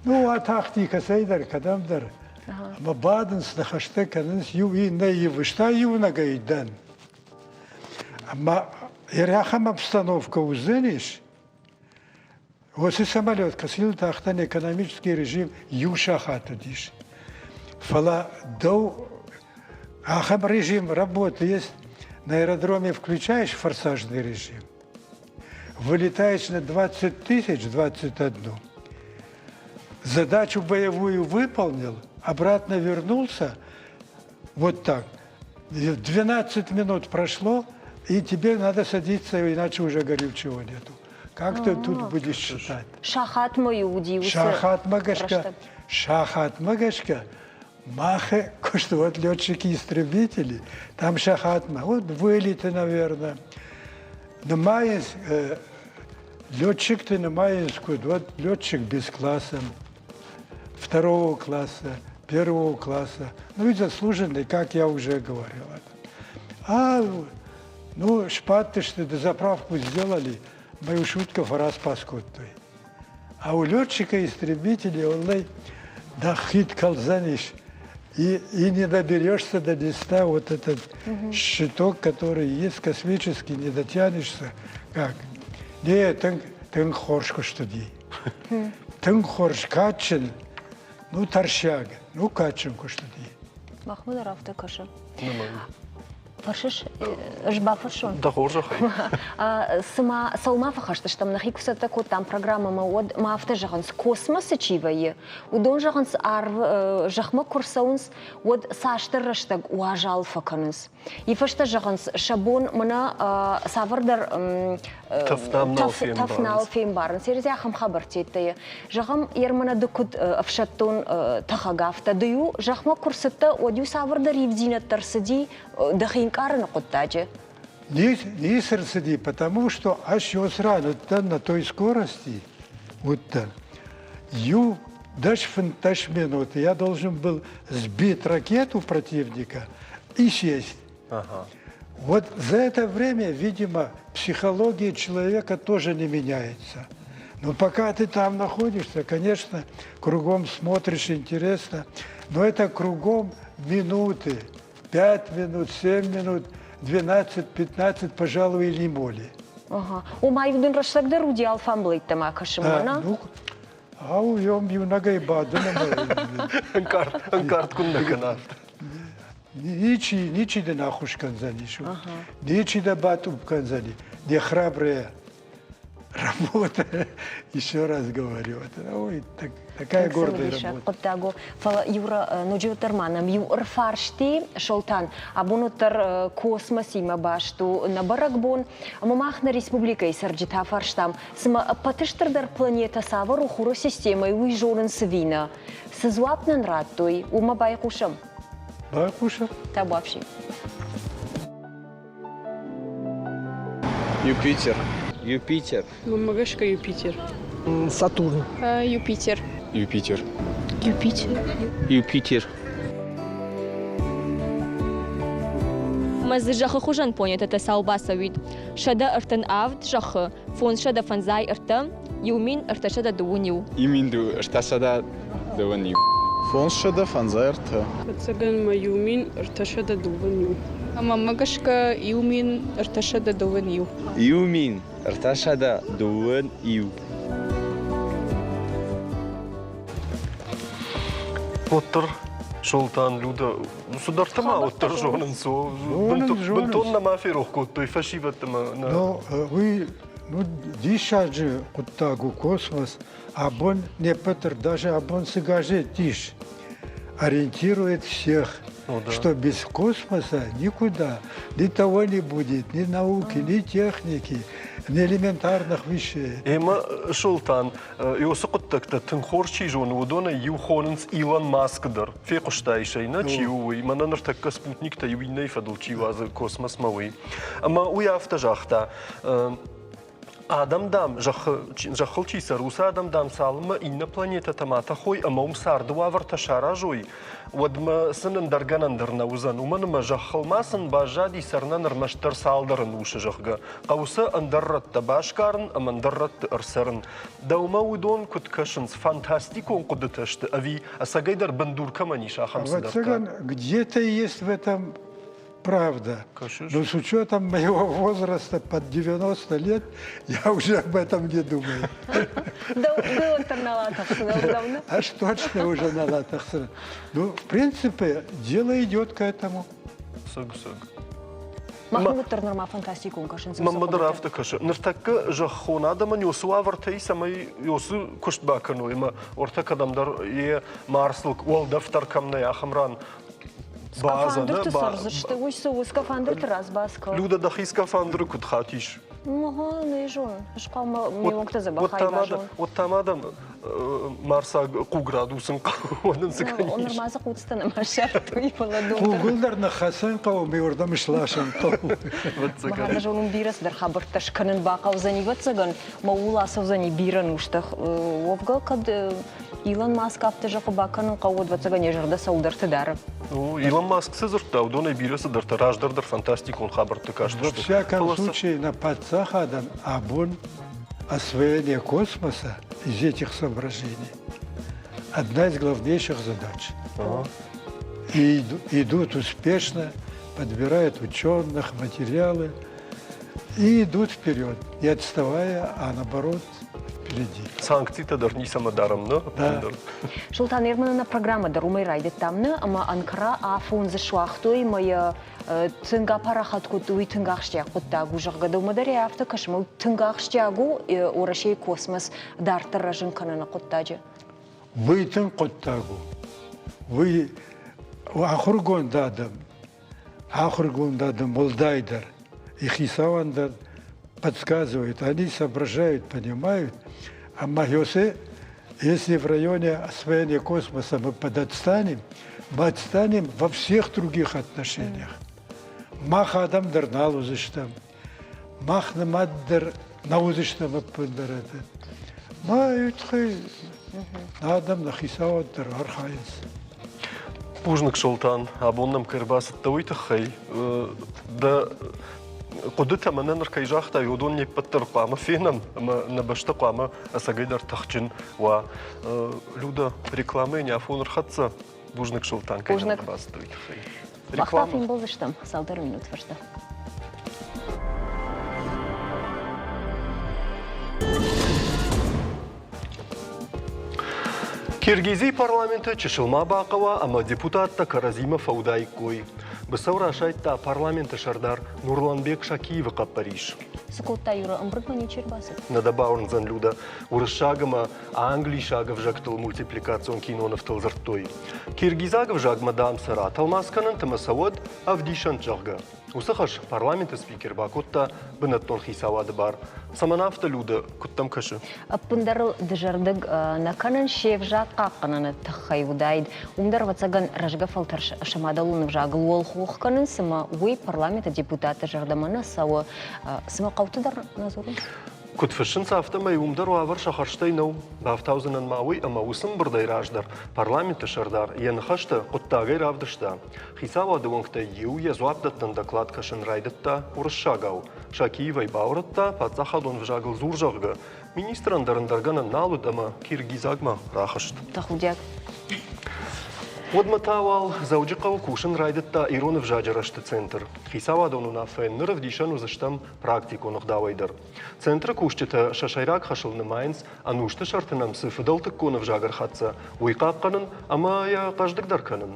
Ну, атахти кӕцӕйдӕр, кӕдӕмдӕр. Ӕмӕ бадынц, ныхӕстӕ кӕнынц, иу иннӕ ивыста иунӕгӕй дӕн. Ӕмӕ ахӕм обстановкӕ уыдзӕнис, уыцы самолет кӕцыйыл тахтӕн экономический режим иу сахат уыдис. Фӕлӕ дӕу ахӕм режим работы есть, на аэродроме включаешь форсажный режим, вылетаешь на 20 тысяч, 21, задачу боевую выполнил, обратно вернулся, вот так. 12 минут прошло, и тебе надо садиться, иначе уже горючего нету. Как ты тут будешь считать? Сахатмӕ уыди уыцы Сахатмӕ гӕсгӕ, сахатмӕ гӕсгӕ мах куыст вот летчики-истребители, там сахатмӕ, вот вылеты, наверное. Нымайынц, летчикты нымайынц куыд, вот летчик без класса, второго класса, первого класса, ну и заслуженный, как я уже говорил. А, ну, сбадтысты, дозаправку сделали, мою шутка раз паскудтой. А у летчика-истребителя он да хид калзаниш, и не доберешься до листа вот этот щиток, который есть космический, не дотянешься. Как? Не, тынг, тынг хорз куыст уыди. Тынг хорз, кадджын, ну, тӕрсаг, ну, кадджын куыст уыди. Махмӕ дӕр афтӕ кӕсы. Фӕрсыс, ӕз бафӕрсон. Дӕ хорзӕхӕй. Цыма цӕуылма фӕхӕстыстӕм, нӕхи куы цӕттӕ кодтам программӕмӕ, уӕд ма афтӕ зӕгъынц, космосы чи вӕййы, уыдон зӕгъынц, арв зӕхмӕ куы рцӕуынц, уӕд цасдӕр рӕстӕг уазал фӕкӕнынц. И фӕстӕ зӕгъынц, сӕ бон мӕнӕ цавӕрдӕр тӕф нал фембарынц. Ерзи ахӕм хабӕрттӕ Зӕгъӕм, ермӕнӕ ды куыд ӕфсӕддон тӕхӕг, афтӕ ды-иу зӕхмӕ куы рцыдтӕ, уӕд-иу цавӕрдӕр ивдзинӕдтӕ рцыди дӕхи ӕнкъарыны хъуыддаджы? Ницы рцыди, потому что ӕз сран уыдтӕн на той скорости, уыдтӕн. Иу 10-15 минут я должен был сбить ракету противника и сесть. Ага. Вот за это время, видимо, психология человека тоже не меняется. Но пока ты там находишься, конечно, кругом смотришь интересно, но это кругом минуты, 5 минут, 7 минут, 12, 15, пожалуй, или более. Ага. Ома иу дын рӕстӕг дӕр уыди алфамблӕйттӕм акӕсынмӕ, на? Ну, ау, йом иунӕгӕй бадын ӕмӕ... Ӕнкъард куыннӕ кӕна. Ничи, ничи дын ӕххуыс кӕндзӕнис. Ничи дӕ батъупп кӕндзӕни. Не храбрые. Работа, еще раз говорю, это, ой, так, такая гордая работа. Хъуыддаг у, фӕлӕ иу ноджыдӕр ма нӕм иу ӕрфарсти, Солтан, абон уӕддӕр космосимӕ баст у нӕ бӕрӕгбон, ӕмӕ мах нӕ республикӕйы цӕрджытӕ фарстам, цымӕ ӕппӕты стырдӕр планетӕ цавӕр у Хуры системӕйы, уый зонынц ӕви нӕ? Цы дзуапп нын радтой, уымӕ байхъусӕм. Байхъусӕм. Табуафси. Юпитер. Юпитер. Мамагашка Юпитер. Сатурн. Юпитер. Юпитер. Юпитер. Юпитер. Мӕ дзы зӕххы хуызӕн планетӕтӕ сау бацӕуид. 137 зӕххы, 553, 1321. 1321. 553. Ӕцӕгӕн ма 1321. Мӕнмӕ гӕсгӕ 1321. 1321. Уӕддӕр Солтан, Люда, цыдӕртӕ ма уӕддӕр зонынц. Бынтон нӕма ферох кодтой фӕсивӕдты ма. Но уый ну, диссаджы хъуыддаг у космос. Абон не ппӕт даже абон цы газет ис, ориентирует всех, ну, да. что без космоса никуда, ни того не будет, ни науки, ни техники, ни элементарных вещей. Ӕмӕ Солтан, уыцы хъуыддӕгтӕ тынг хорз чи зоны, уыдонӕй иу хонынц Илон Маск дӕр. Фехъуыстаис ӕй, нӕ чи у уый? Мӕнӕ ныртӕккӕ спутниктӕ иу иннӕйы фӕдыл чи уадзы космосмӕ, уый. Ӕмӕ уый афтӕ загъта, Адӕм, дам, зӕххыл чи цӕры, уыцы адӕм, дам, цалынмӕ иннӕ планетӕтӕм атӕхой ӕмӕ уым царды уавӕртӕ саразой, уӕдмӕ сын ӕндӕр гӕнӕн дӕр нӕ уыдзӕн. Уымӕн ӕмӕ зӕххыл ма сын баззади цӕрынӕн ӕрмӕстдӕр цалдӕр ӕнусы, зӕгъгӕ. Хъӕуы сӕ ӕндӕр рӕттӕ басгарын ӕмӕ ӕндӕр рӕтты ӕрцӕрын. Дӕумӕ уыдон куыд кӕсынц, фантастикон хъуыдытӕ сты ӕви ӕцӕгӕйдӕр бындур кӕмӕн ис, ахӕм цыдӕртӕ? Ӕвӕццӕгӕн, где-то есть в этом правда. Но с учетом моего возраста под 90 лет я уже об этом не думаю. Аж точно уже на латах. Ну, в принципе, дело идет к этому. Сыг-сыг. Махмуд дӕр нырма фантастикон кӕсынц. Мӕнмӕ дӕр афтӕ кӕсы. Ныртӕккӕ зӕххон адӕмӕн уыцы уавӕртӕ цӕмӕй уыцы куыст бакӕной ӕмӕ уӕртӕ кӕдӕмдӕр йе Марсыл уӕлдӕф дӕр кӕм нӕй, ахӕм ран Скафандрты цӕрдзысты, уый цы у, скафандрты разбаскал. Люда, дӕхи скафандры куыд хатис? Ага, нӕ зонын. Ӕз хъуамӕ ме уӕнгтӕ дзӕбӕх айвазон. Уӕд та ма дӕм марсаг хъуг радуцын хъӕуы, уӕд ын цы кӕнис? Нырма дзы хъуцтӕ нӕма ссардтой, фӕлӕ доктор... Хъугыл дӕр ныххӕцын хъӕуы, ме уырдӕм сласын хъӕуы. Мӕ зонын, бирӕ цыдӕр хабӕрттӕ скӕнын бахъӕудзӕни, ӕвӕццӕгӕн, мӕ ууыл ацӕудзӕни бирӕ нустӕ. Уӕвгӕ, кӕд Илон Маск афтӕ зӕгъы, бакӕнын хъӕуы, ӕвӕццӕгӕн, йӕ зӕрдӕ цӕуылдӕрты дары. Ну, Илон Маск цы дзырдта, уыдонӕй бирӕ цыдӕртӕ раздӕр дӕр фантастикон хабӕртты кастысты. Во всяком случае, на паддзахадӕн абон освоение космоса из этих соображений одна из главнейших задач. Ага. И идут успешно, подбирают ученых, материалы и идут вперед, не отставая, а наоборот впереди. Санкцитӕ дӕр ницӕмӕ дарӕм, нӕ? Да. Султан, Ерманы нӕ программӕ дӕр уымӕй райдыдтам, нӕ? Ӕмӕ Анкара афон дзы суагътой ӕмӕ йӕ тынг апарахат кодтой, уый тынг ахсджиаг хъуыддаг у, зӕгъгӕ, дӕумӕ дӕр ӕй афтӕ кӕсы, ӕмӕ тынг ахсджиаг у Уӕрӕсейы космос дарддӕр рӕзын кӕныны хъуыддаджы. Уый тынг хъуыддаг у. Уый ахуыргонд адӕм, ахуыргонд адӕм уӕлдайдӕр и хицауӕн дӕр подсказывают, они соображают, понимают. А Магиосе, если в районе освоения космоса мы подотстанем, мы отстанем во всех других отношениях. Мах адӕм дӕр нал уыдзыстӕм, мах нымад дӕр нӕ уыдзыстӕм ӕппындӕр это. Ма тыххӕй адӕм нӕ хицауад дӕр архайынц. Бузныг, Солтан, абон нӕм кӕй ӕрбацыдтӕ, уый тыххӕй. Дӕ хъуыдытӕ мӕнӕ ныр кӕй загътай, уыдон не ппӕт дӕр хъуамӕ фенӕм ӕмӕ нӕ бӕстӕ хъуамӕ ӕцӕгӕйдӕр тыхджын уа. Люда, рекламӕйы не афон ӕрхӕццӕ. Бузныг, Солтан, кӕй нӕм ӕрбацыдтӕ, уый тыххӕй. Мах та фембӕлдзыстӕм цалдӕр минут фӕстӕ. Киргизийы парламенты чысыл ма бахъӕуа ӕмӕ депутаттӕ кӕрӕдзимӕ фӕуыдаиккой. Быцӕу расайдта парламенты сӕрдар Нурланбек Шакиевы хъӕппӕрис. Цы кодта Юра, ӕмбырдмӕ ничи ӕрбацыд? Нӕ дӕ бауырндзӕн, Люда, уырыссаг ӕмӕ англисаг ӕвзӕгтыл мультипликацион кинонывтыл дзырдтой. Киргизаг ӕвзагмӕ, дам, сӕ ратӕлмац кӕнӕнт ӕмӕ сӕ уӕд ӕвдисӕнт, зӕгъгӕ. Уыцы хӕс парламенты спикер бакодта бынӕттон хицауады бар. Цӕмӕн афтӕ, Люда, куыд дӕм кӕсы? Ӕппындӕр ыл дызӕрдыг нӕ кӕнын се взаг хъахъхъӕныны тыххӕй уыдаид. Уым дӕр, ӕвӕццӕгӕн, рӕзгӕ фӕлтӕр сӕ мадӕлон ӕвзагыл уӕлхох кӕнынц, ӕмӕ уый парламенты депутатты зӕрдӕмӕ нӕ цӕуы. Цымӕ хъӕуты дӕр нӕ дзурынц? Куыд фыссынц, афтӕмӕй уым дӕр уавӕр сӕ хӕрзтӕй нӕу. Бафтаудзынӕн ма уый, ӕмӕ уыцы ӕмбырдӕй раздӕр парламенты сӕрдар йӕ ныхӕстӕ хъуыддагӕй равдыста. Хицауады уӕнгтӕй иу йӕ дзуапдӕттӕн доклад кӕсын райдыдта уырыссагау. Шакиевӕй баурӕдта, паддзахадон ӕвзагыл дзур, зӕгъгӕ. Министрӕн дӕр ӕндӕр гӕнӕн нал уыд ӕмӕ киргизагмӕ рахызт. Тӕхудиаг. Уӕдмӕ та уал Дзӕуджыхъӕуы кусын райдыдта ирон ӕвзаджы рӕзты центр. Хицауадон уынаффӕйӕн ныр ӕвдисӕн уыдзыстӕм практикон ӕгъдауӕй дӕр. Центры кусджытӕ сӕ сӕйраг хӕсыл нымайынц, ӕнусты сӕрты нӕм цы фыдӕлтыккон ӕвзаг ӕрхӕццӕ, уый хъахъхъӕнын ӕмӕ йӕ хъӕздыгдӕр кӕнын.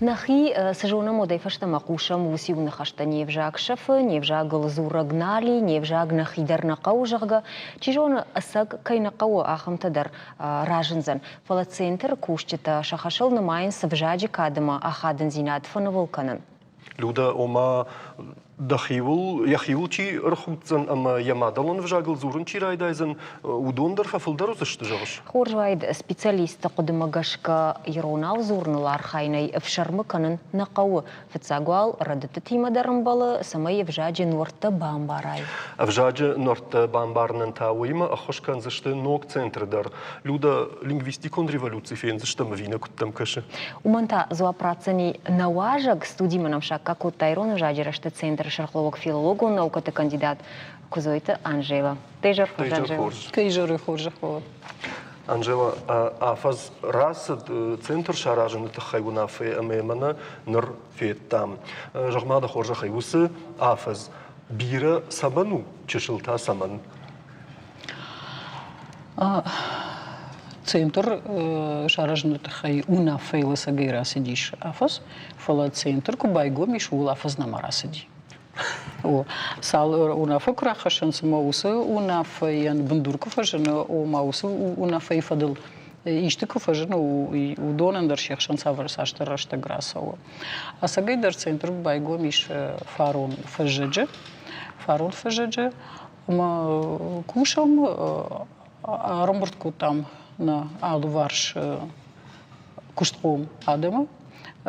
Нӕхи цы зонӕм, уӕдӕй фӕстӕмӕ хъусӕм уыциу ныхӕстӕ не взаг сӕфы, не взагыл дзурӕг нал и, не взаг нӕхи дӕр нӕ хъӕуы, зӕгъгӕ. Чи зоны, ӕцӕг кӕй нӕ хъӕуы, ахӕмтӕ дӕр разындзӕн. Фӕлӕ центры кусджытӕ сӕ хӕсыл нымайынц ӕвзаджы кад ӕмӕ ахадындзинад фӕнывыл кӕнын. Люда, ома дӕхиуыл, йӕхиуыл чи ӕрхуддзӕн ӕмӕ йӕ мадӕлон ӕвзагыл дзурын чи райдайдзӕн, уыдон дӕр фӕфылдӕр уыдзысты, зӕгъыс? Хорз уаид, специалистты хъуыдымӕ гӕсгӕ иронау дзурыныл архайынӕй ӕфсӕрмы кӕнын нӕ хъӕуы. Фыццаг уал рӕдыдтытимӕ дӕр ӕмбӕлы, цӕмӕй ӕвзаджы нуӕрттӕ бамбарай. Ӕвзаджы нуӕрттӕ бамбарынӕн та уыимӕ ӕххуыс кӕндзысты ног центры дӕр. Люда, лингвистикон революци фендзыстӕм ӕви нӕ куыд дӕм кӕсы? Уымӕн та дзуапп ратдзӕни нӕ уазӕг, студимӕ нӕм саккаг кодта ирон ӕвзаджы рӕзты центры сӕргълӕууӕг филологон наукӕты кандидат Куыдзойты Анжела. Дӕ изӕр хорз, Анжела. Дӕ изӕры хорзӕх уӕд. Анжела, афӕдз рацыд центр саразыны тыххӕй уынаффӕ ӕмӕ мӕнӕ ныр федтам. Зӕгъ-ма дӕ хорзӕхӕй, уыцы афӕдз бирӕ цӕмӕн у, чысыл та цӕмӕн? Центр саразыны тыххӕй уынаффӕйыл ӕцӕгӕй рацыдис афӕдз, фӕлӕ центр куы байгом ис, ууыл афӕдз нӕма рацыди. О, цал уынаффӕ куы рахӕссынц ӕмӕ уыцы уынаффӕйӕн бындур куы фӕзыны, ома уыцы уынаффӕйы фӕдыл исты куы фӕзыны, уыдонӕн дӕр се хсӕн цавӕр цасдӕр рӕстӕг рацӕуы. Ӕцӕгӕй дӕр центр байгом ис фарон фӕззӕджы. Фарон фӕззӕджы Ӕмӕ кусӕм, ӕрӕмбырд кодтам нӕ алыварс куыстхъом адӕмы,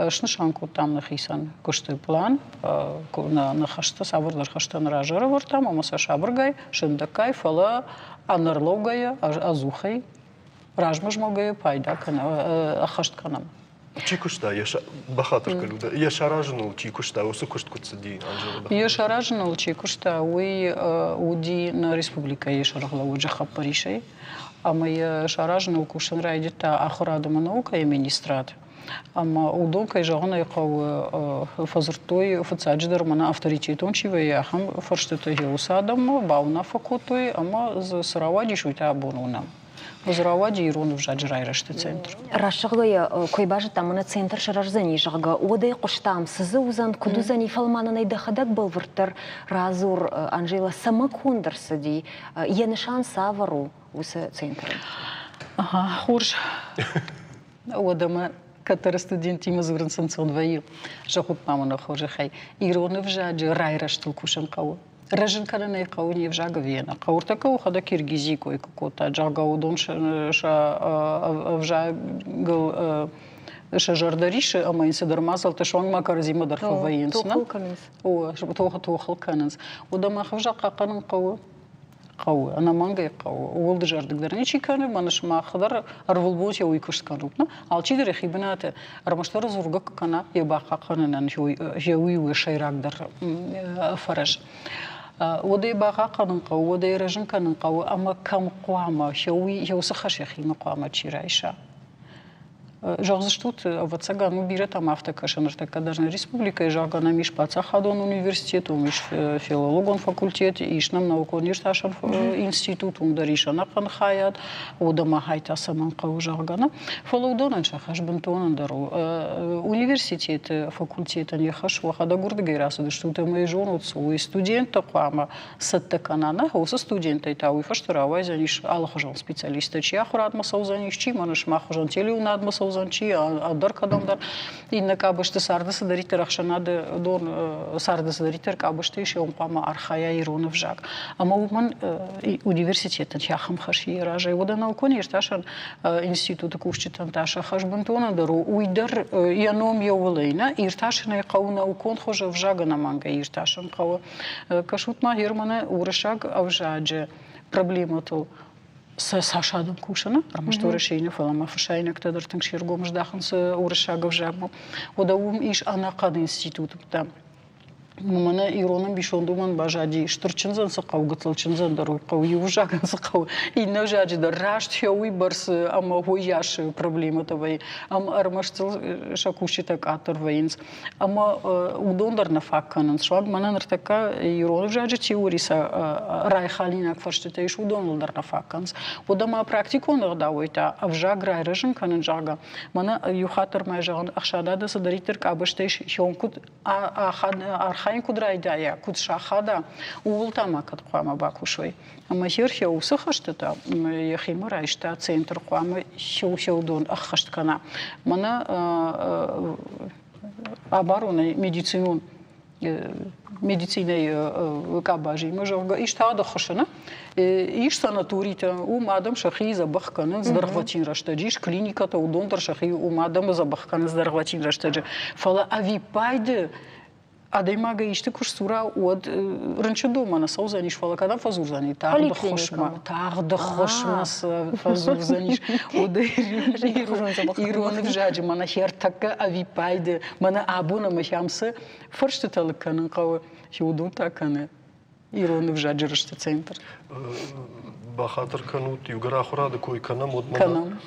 снысан кодтам нӕхицӕн куысты план, нӕ ныхӕстӕ, цавӕрдӕр хӕстӕ нӕ разы ӕрӕвӕрдтам ӕмӕ сӕ сабыргай, сындӕггай, фӕлӕ ӕнӕрлӕугӕйӕ, ӕдзухӕй размӕ змӕлгӕйӕ пайда кӕнӕм, ӕххӕст кӕнӕм. Чи куыста, йӕ бахатыр кӕнут, йӕ саразыныл чи куыста, уыцы куыст куыд цыди, Анжела? Йӕ саразыныл чи куыста, уый уыди нӕ республикӕйы сӕргълӕууӕджы хъӕппӕрисӕй. Ӕмӕ йӕ саразыныл кусын райдыдта ахуырад ӕмӕ наукӕйы министрад. Ӕмӕ уыдон, кӕй зӕгъын ӕй хъӕуы, фӕдзырдтой, фыццаджыдӕр мӕнӕ авторитетон чи вӕййы, ахӕм фӕрстытӕ уыцы адӕммӕ бауынаффӕ кодтой ӕмӕ дзы цы рауадис, уый та абон уынӕм. Рауади ирон ӕвзаджы райрӕзты центр. Раст зӕгъгӕйӕ, куы базыдтам, мӕнӕ центр сырӕздзӕни, зӕгъгӕ, уӕд ӕй хъуыстам, цы дзы уыдзӕн, куыд уыдзӕни, фӕлӕ ма нын ӕй дӕхӕдӕг бӕлвырддӕр радзур, Анжела, цӕмӕ конд ӕрцыди, йӕ нысан цавӕр у уыцы центрӕн? Ага, хорз. Уӕдӕ мӕ кӕддӕр студенттимӕ дзурын цы ӕнцон вӕййы. Зӕгъут ма мын хорзӕхӕй, ирон ӕвзаджы райрӕзтыл кусын хъӕуы. Рӕзын кӕнын ӕй хъӕуы не взаг ӕви нӕ хъӕуы. Ӕртӕккӕ уӕхӕдӕг Киргизийы кой куы кодта, зӕгъгӕ, уыдон сӕ ӕвзагыл сӕ зӕрдӕ рисы ӕмӕ йын цыдӕр мадзӕлттӕ суанг ма кӕрӕдзимӕ дӕр фӕвӕййынц. Тохыл кӕнынц. О, тохыл кӕнынц. Уӕдӕ мах ӕвзаг хъахъхъӕнын хъӕуы. Хъӕуы, ӕнӕмӕнгӕй хъӕуы. Ууыл дызӕрдыг дӕр ничи кӕны, мӕнӕ сымах дӕр ӕрвылбон сӕ уый куыст кӕнут. Алчидӕр йӕхи бынаты ӕрмӕстдӕр дзургӕ куы кӕна, йӕ бахъахъхъӕнынӕн йӕ уый у сӕйрагдӕр фӕрӕз. Уӕд ӕй бахъахъхъӕнын хъӕуы, уӕд ӕй рӕзын кӕнын хъӕуы ӕмӕ кӕм хъуамӕ, йӕ уыцы хӕс йӕхимӕ хъуамӕ чи райса. Зӕгъдзыстут, ӕвӕццӕгӕн, у бирӕтӕм афтӕ кӕсы ныртӕккӕ дӕр нӕ республикӕйы, зӕгъгӕ, нӕм ис паддзахадон университет, уым ис филологон факультет, ис нӕм наукон-иртасӕн институт, уым дӕр ис ӕнӕхъӕн хайад, уӕдӕ ма хай та цӕмӕн хъӕуы, зӕгъгӕ, нӕ. Фӕлӕ уыдонӕн сӕ хӕс бынтон ӕндӕр у. Университеты факультетӕн йӕ хӕс уӕхӕдӕг уырдыгӕй рацыдыстут ӕмӕ йӕ зонут, цы уый студенттӕ хъуамӕ цӕттӕ кӕна, нӕ уыцы студенттӕй та уый фӕстӕ рауайдзӕнис алыхуызон специалисттӕ, чи ахуырадмӕ цӕудзӕнис, чи мӕнӕ сымах хуызӕн телеуынадмӕ цӕудзӕн, чи ӕндӕр кӕдӕмдӕр. Иннӕ къабӕзты царды цыдӕриддӕр ӕхсӕнады дон царды цыдӕриддӕр къабӕзты ис, уым хъуамӕ архайа ирон ӕвзаг. Ӕмӕ уымӕн университетӕн ахӕм хӕс йӕ разӕй. Уӕдӕ наукон иртасӕн институты кусджытӕн та сӕ хӕс бынтон ӕндӕр у. Уый дӕр йӕ ном йӕ уылӕй нӕ иртасынӕй хъӕуы наукон хуызы ӕвзаг ӕнӕмӕнгӕй иртасын хъӕуы. Кӕсут-ма Германы уырыссаг ӕвзаджы проблемӕтыл сӕ цас адӕм кусы, ӕрмӕст Уӕрӕсейы нӕ, фӕлӕ ма фӕсайнӕгтӕ дӕр тынг се ргом здахынц уырыссаг ӕвзагмӕ. Уӕдӕ уым ис ӕнӕхъӕн институттӕ. Мӕнӕ ирон ӕмбисонд уымӕн баззади, стыр чындзӕн цы хъӕуы, гыццыл чындзӕн дӕр уый хъӕуы, иу ӕвзагӕн цы хъӕуы, иннӕ ӕвзаджы дӕр раст уый бӕрц ӕмӕ уыйас проблемӕтӕ вӕййы. Ӕмӕ ӕрмӕст сӕ кусджытӕ къаддӕр вӕййынц. Ӕмӕ уыдон дӕр нӕ фаг кӕнынц. Суанг мӕнӕ ныртӕккӕ ирон ӕвзаджы теори сӕ райхалинаг фӕрстытӕ ис, уыдоныл дӕр нӕ фаг кӕнынц. Уӕдӕ ма практикон ӕгъдауӕй та ӕвзаг райрӕзын кӕнын, зӕгъгӕ, мӕнӕ иу хатт дӕр ма зӕгъын, ӕхсӕнады цыдӕриддӕр къабӕзтӕ ис, хион куыд архайын куыд райдайа, куыд сахада, ууыл та ма кӕд хъуамӕ бакусой. Ӕмӕ Серхио уыцы хӕстытӕ йӕхимӕ райста, центр хъуамӕ сеудон ӕххӕст кӕна. Мӕнӕ абаронӕй медицинон медицинӕйы къабазимӕ, зӕгъгӕ, ис тагъд ӕххуысы, нӕ? Ис санаторитӕ, уым адӕм сӕхи дзӕбӕх кӕнынц дӕргъвӕтин рӕстӕджы, ис клиникӕтӕ, уыдон дӕр сӕхи уым адӕмы дзӕбӕх кӕнынц дӕргъвӕтин рӕстӕджы. Фӕлӕ ӕвиппайды адӕймагӕй исты куы сдзура, уӕд рынчындонмӕ нӕ цӕудзӕнис, фӕлӕ кӕдӕм фӕдзурдзӕни? Тагъд ӕххуысмӕ. Тагъд ӕххуысмӕ фӕдзурдзӕнис. Уӕд ирон ӕвзаджы мӕнӕ хӕртӕккӕ ӕвиппайды, мӕнӕ абон ӕмӕ сӕм цы фӕрстытӕ лыг кӕнын хъӕуы, уыдон та кӕны ирон ӕвзаджы рӕзты центр. Бахатыр кӕнут, иугӕр ахуырады кой кӕнӕм, уӕд мӕнӕ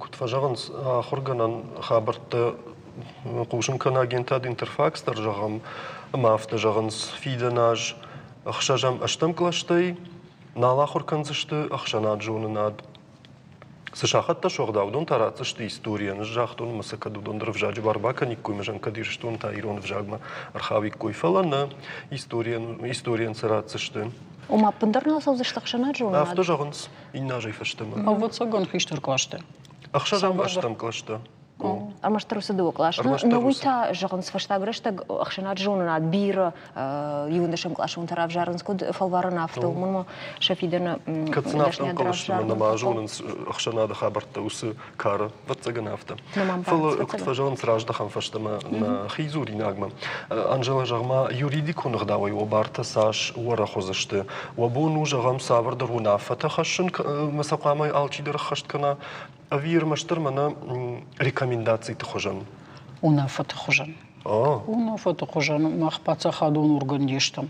куыд фӕзӕгъынц, ахуыргӕнӕн хабӕрттӕ хъусын кӕны агентад Интерфакс дӕр, зӕгъӕм, ӕмӕ афтӕ зӕгъынц, фидӕн аз ӕхсӕзӕм ӕстӕм кълӕстӕй нал ахуыр кӕндзысты ӕхсӕнад зонынад. Цы сахӕттӕ суӕгъда, уыдон та ратдзысты историйӕн. Ӕз загътон, ӕмӕ сӕ кӕд уыдон дӕр ӕвзаджы бар бакӕниккой, мӕ кӕд Ирыстон та ирон ӕвзагмӕ ӕрхауиккой. Фӕлӕ нӕ, историйӕн, историйӕн сӕ ратдзысты. Ома, ӕппындӕр нал цӕудзысты ӕхсӕнад зонынад? Афтӕ зӕгъынц иннӕ азӕй фӕстӕмӕ. Ӕвӕццӕгӕн, хистӕр кълӕстӕ. Ӕхсӕзӕм ӕстӕм кълӕстӕ. Ӕрмӕстдӕр уыцы дыууӕ къласы. Но уый та, зӕгъынц, фӕстаг рӕстӕг ӕхсӕнад зонынад бирӕ иуӕндӕсӕм къласонтӕ равзарынц, куыд фӕлварӕн, афтӕ. Уымӕн ма сӕ фидӕны Кӕд сын афтӕ ӕнхъӕл сты, ӕмӕ нӕма зонынц ӕхсӕнады хабӕрттӕ уыцы кары, ӕвӕццӕгӕн, афтӕ. Фӕлӕ, куыд фӕзӕгъынц, раздӕхӕм фӕстӕмӕ нӕхи дзуринагмӕ. Анжела, зӕгъ-ма, юридикон ӕгъдауӕй уӕ бартӕ цас уӕрӕх уыдзысты? Уӕ бон у, зӕгъӕм, цавӕрдӕр уынаффӕтӕ хӕссын, ӕмӕ сӕ хъуамӕ алчидӕр ӕххӕст кӕна, Ӕви ӕрмӕстдӕр мӕнӕ рекомендациты хуызӕн? Уынаффӕты хуызӕн. Уынаффӕты хуызӕн мах паддзахадон орган не стӕм.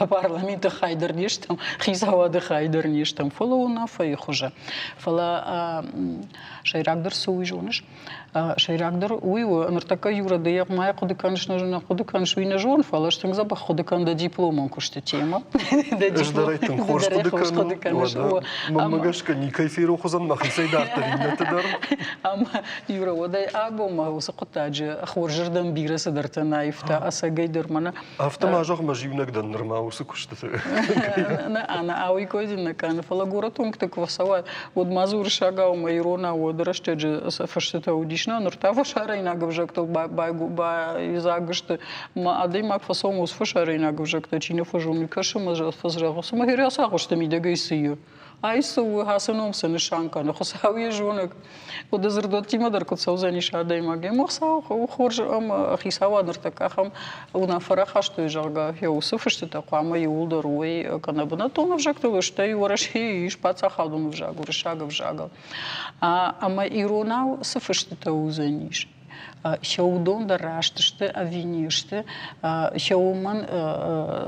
Парламенты хай дӕр не стӕм, хицауады хай дӕр не стӕм, фӕлӕ уынаффӕйы хуызӕн. Фӕлӕ сӕйрагдӕр цы уый зоныс? Сӕйрагдӕр уый у, ныртӕккӕ Юра, ды ма хъуыды кӕныс, нӕ хъуыды кӕныс, уый нӕ зонын, фӕлӕ ӕз тынг дзӕбӕх хъуыды кӕнын дӕ дипломон куысты темӕ. Ӕз дӕр ӕй тынг хорз хъуыды кӕнын, мӕнмӕ гӕсгӕ никӕй ферох уыдзӕн мӕхицӕй дарддӕр иннӕты дӕр. Ӕмӕ Юра, уӕдӕй абонмӕ уыцы хъуыддаджы хорзырдӕм бирӕ цыдӕртӕ нӕ аивта, ӕцӕгӕй дӕр мӕнӕ. Афтӕ ма зӕгъ, ӕмӕ ӕз иунӕг дӕн нырма уыцы куыстыты. Нӕ, ӕнӕ ауый кой дын нӕ кӕны, фӕлӕ горӕты уынгты куы фӕцӕуай, уӕд ма дзы уырыссагау ӕмӕ иронау уӕды рӕстӕджы сӕ фыстытӕ уыдис. Нӕ, ныр та фӕсарӕйнаг ӕвзӕгтыл байдзаг сты. Мӕ адӕймаг фӕцӕуы уыцы фӕсарӕйнаг ӕвзӕгтӕ чи нӕ фӕзоны, кӕсы ӕмӕ фӕзӕгъы, цымӕ ацы агъуысты мидӕгӕй цы и? Ай цы у, ацы ном цы нысан кӕны, Хуыцау йӕ зонӕг. Уыды дзырдуӕттимӕ дӕр куыд цӕудзӕнис адӕймаг. Ӕмӕ Хуыцау хорз ӕмӕ хицауад ныртӕккӕ ахӕм уынаффӕ рахастой, зӕгъгӕ, йӕ уыцы фыстытӕ хъуамӕ иууылдӕр уой кӕнӕ бынӕттон ӕвзӕгтыл, стӕй Уӕрӕсейы ис паддзахадон ӕвзаг, уырыссаг ӕвзагыл. Ӕмӕ иронау цы фыстытӕ уыдзӕнис? Сӕ уыдон дӕр раст сты ӕви не сты, сӕ уымӕн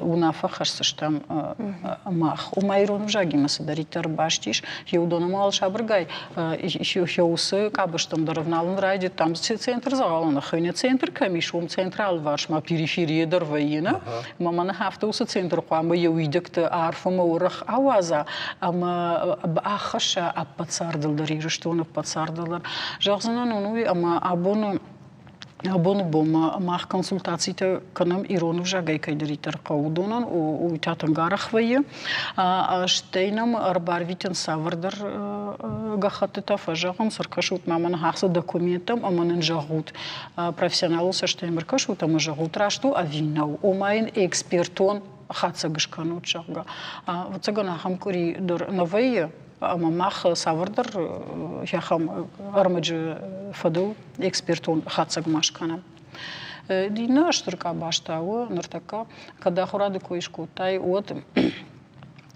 уынаффӕ хӕсдзыстӕм мах. Ома ирон ӕвзагимӕ цыдӕриддӕр баст ис, йе уыдон ӕмӕ уал сабыргай сӕ уыцы къабӕзтӕм дӕр ӕвналын райдыдтам. Центр дзӕгъӕлы ныххуыйны. Центр кӕм ис, уым центры алыварсмӕ периферийӕ дӕр вӕййы, нӕ? Ӕмӕ мӕнӕ афтӕ уыцы центр хъуамӕ йӕ уидӕгты арф ӕмӕ уӕрӕх ауадза ӕмӕ аххӕсса ӕппӕт цардыл дӕр, Ирыстоны ӕппӕт цардыл дӕр. Зӕгъдзынӕн уын уый, ӕмӕ абоны абоны бонмӕ мах консультацитӕ кӕнӕм ирон ӕвзагӕй кӕйдӕриддӕр хъӕуы, уыдонӕн, уый та тынг арӕх вӕййы. Стӕй нӕм ӕрбарвитынц цавӕрдӕр гӕххӕттытӕ, фӕзӕгъынц, ӕркӕсут ма мӕнӕ ацы документтӕм ӕмӕ нын зӕгъут, профессионалон цӕстӕй ӕркӕсут ӕмӕ зӕгъут, раст у ӕви нӕу. Ома йын экспертон хатдзӕг скӕнут, зӕгъгӕ. Ӕвӕццӕгӕн, ахӕм къуыри дӕр нӕ вӕййы, ӕмӕ мах цавӕрдӕр ахӕм ӕрмӕджы фӕдыл экспертон хатдзӕг ма скӕнӕм. Иннӕ стыр къабаз та у, ныртӕккӕ кӕд ахуырады кой скодтай, уӕд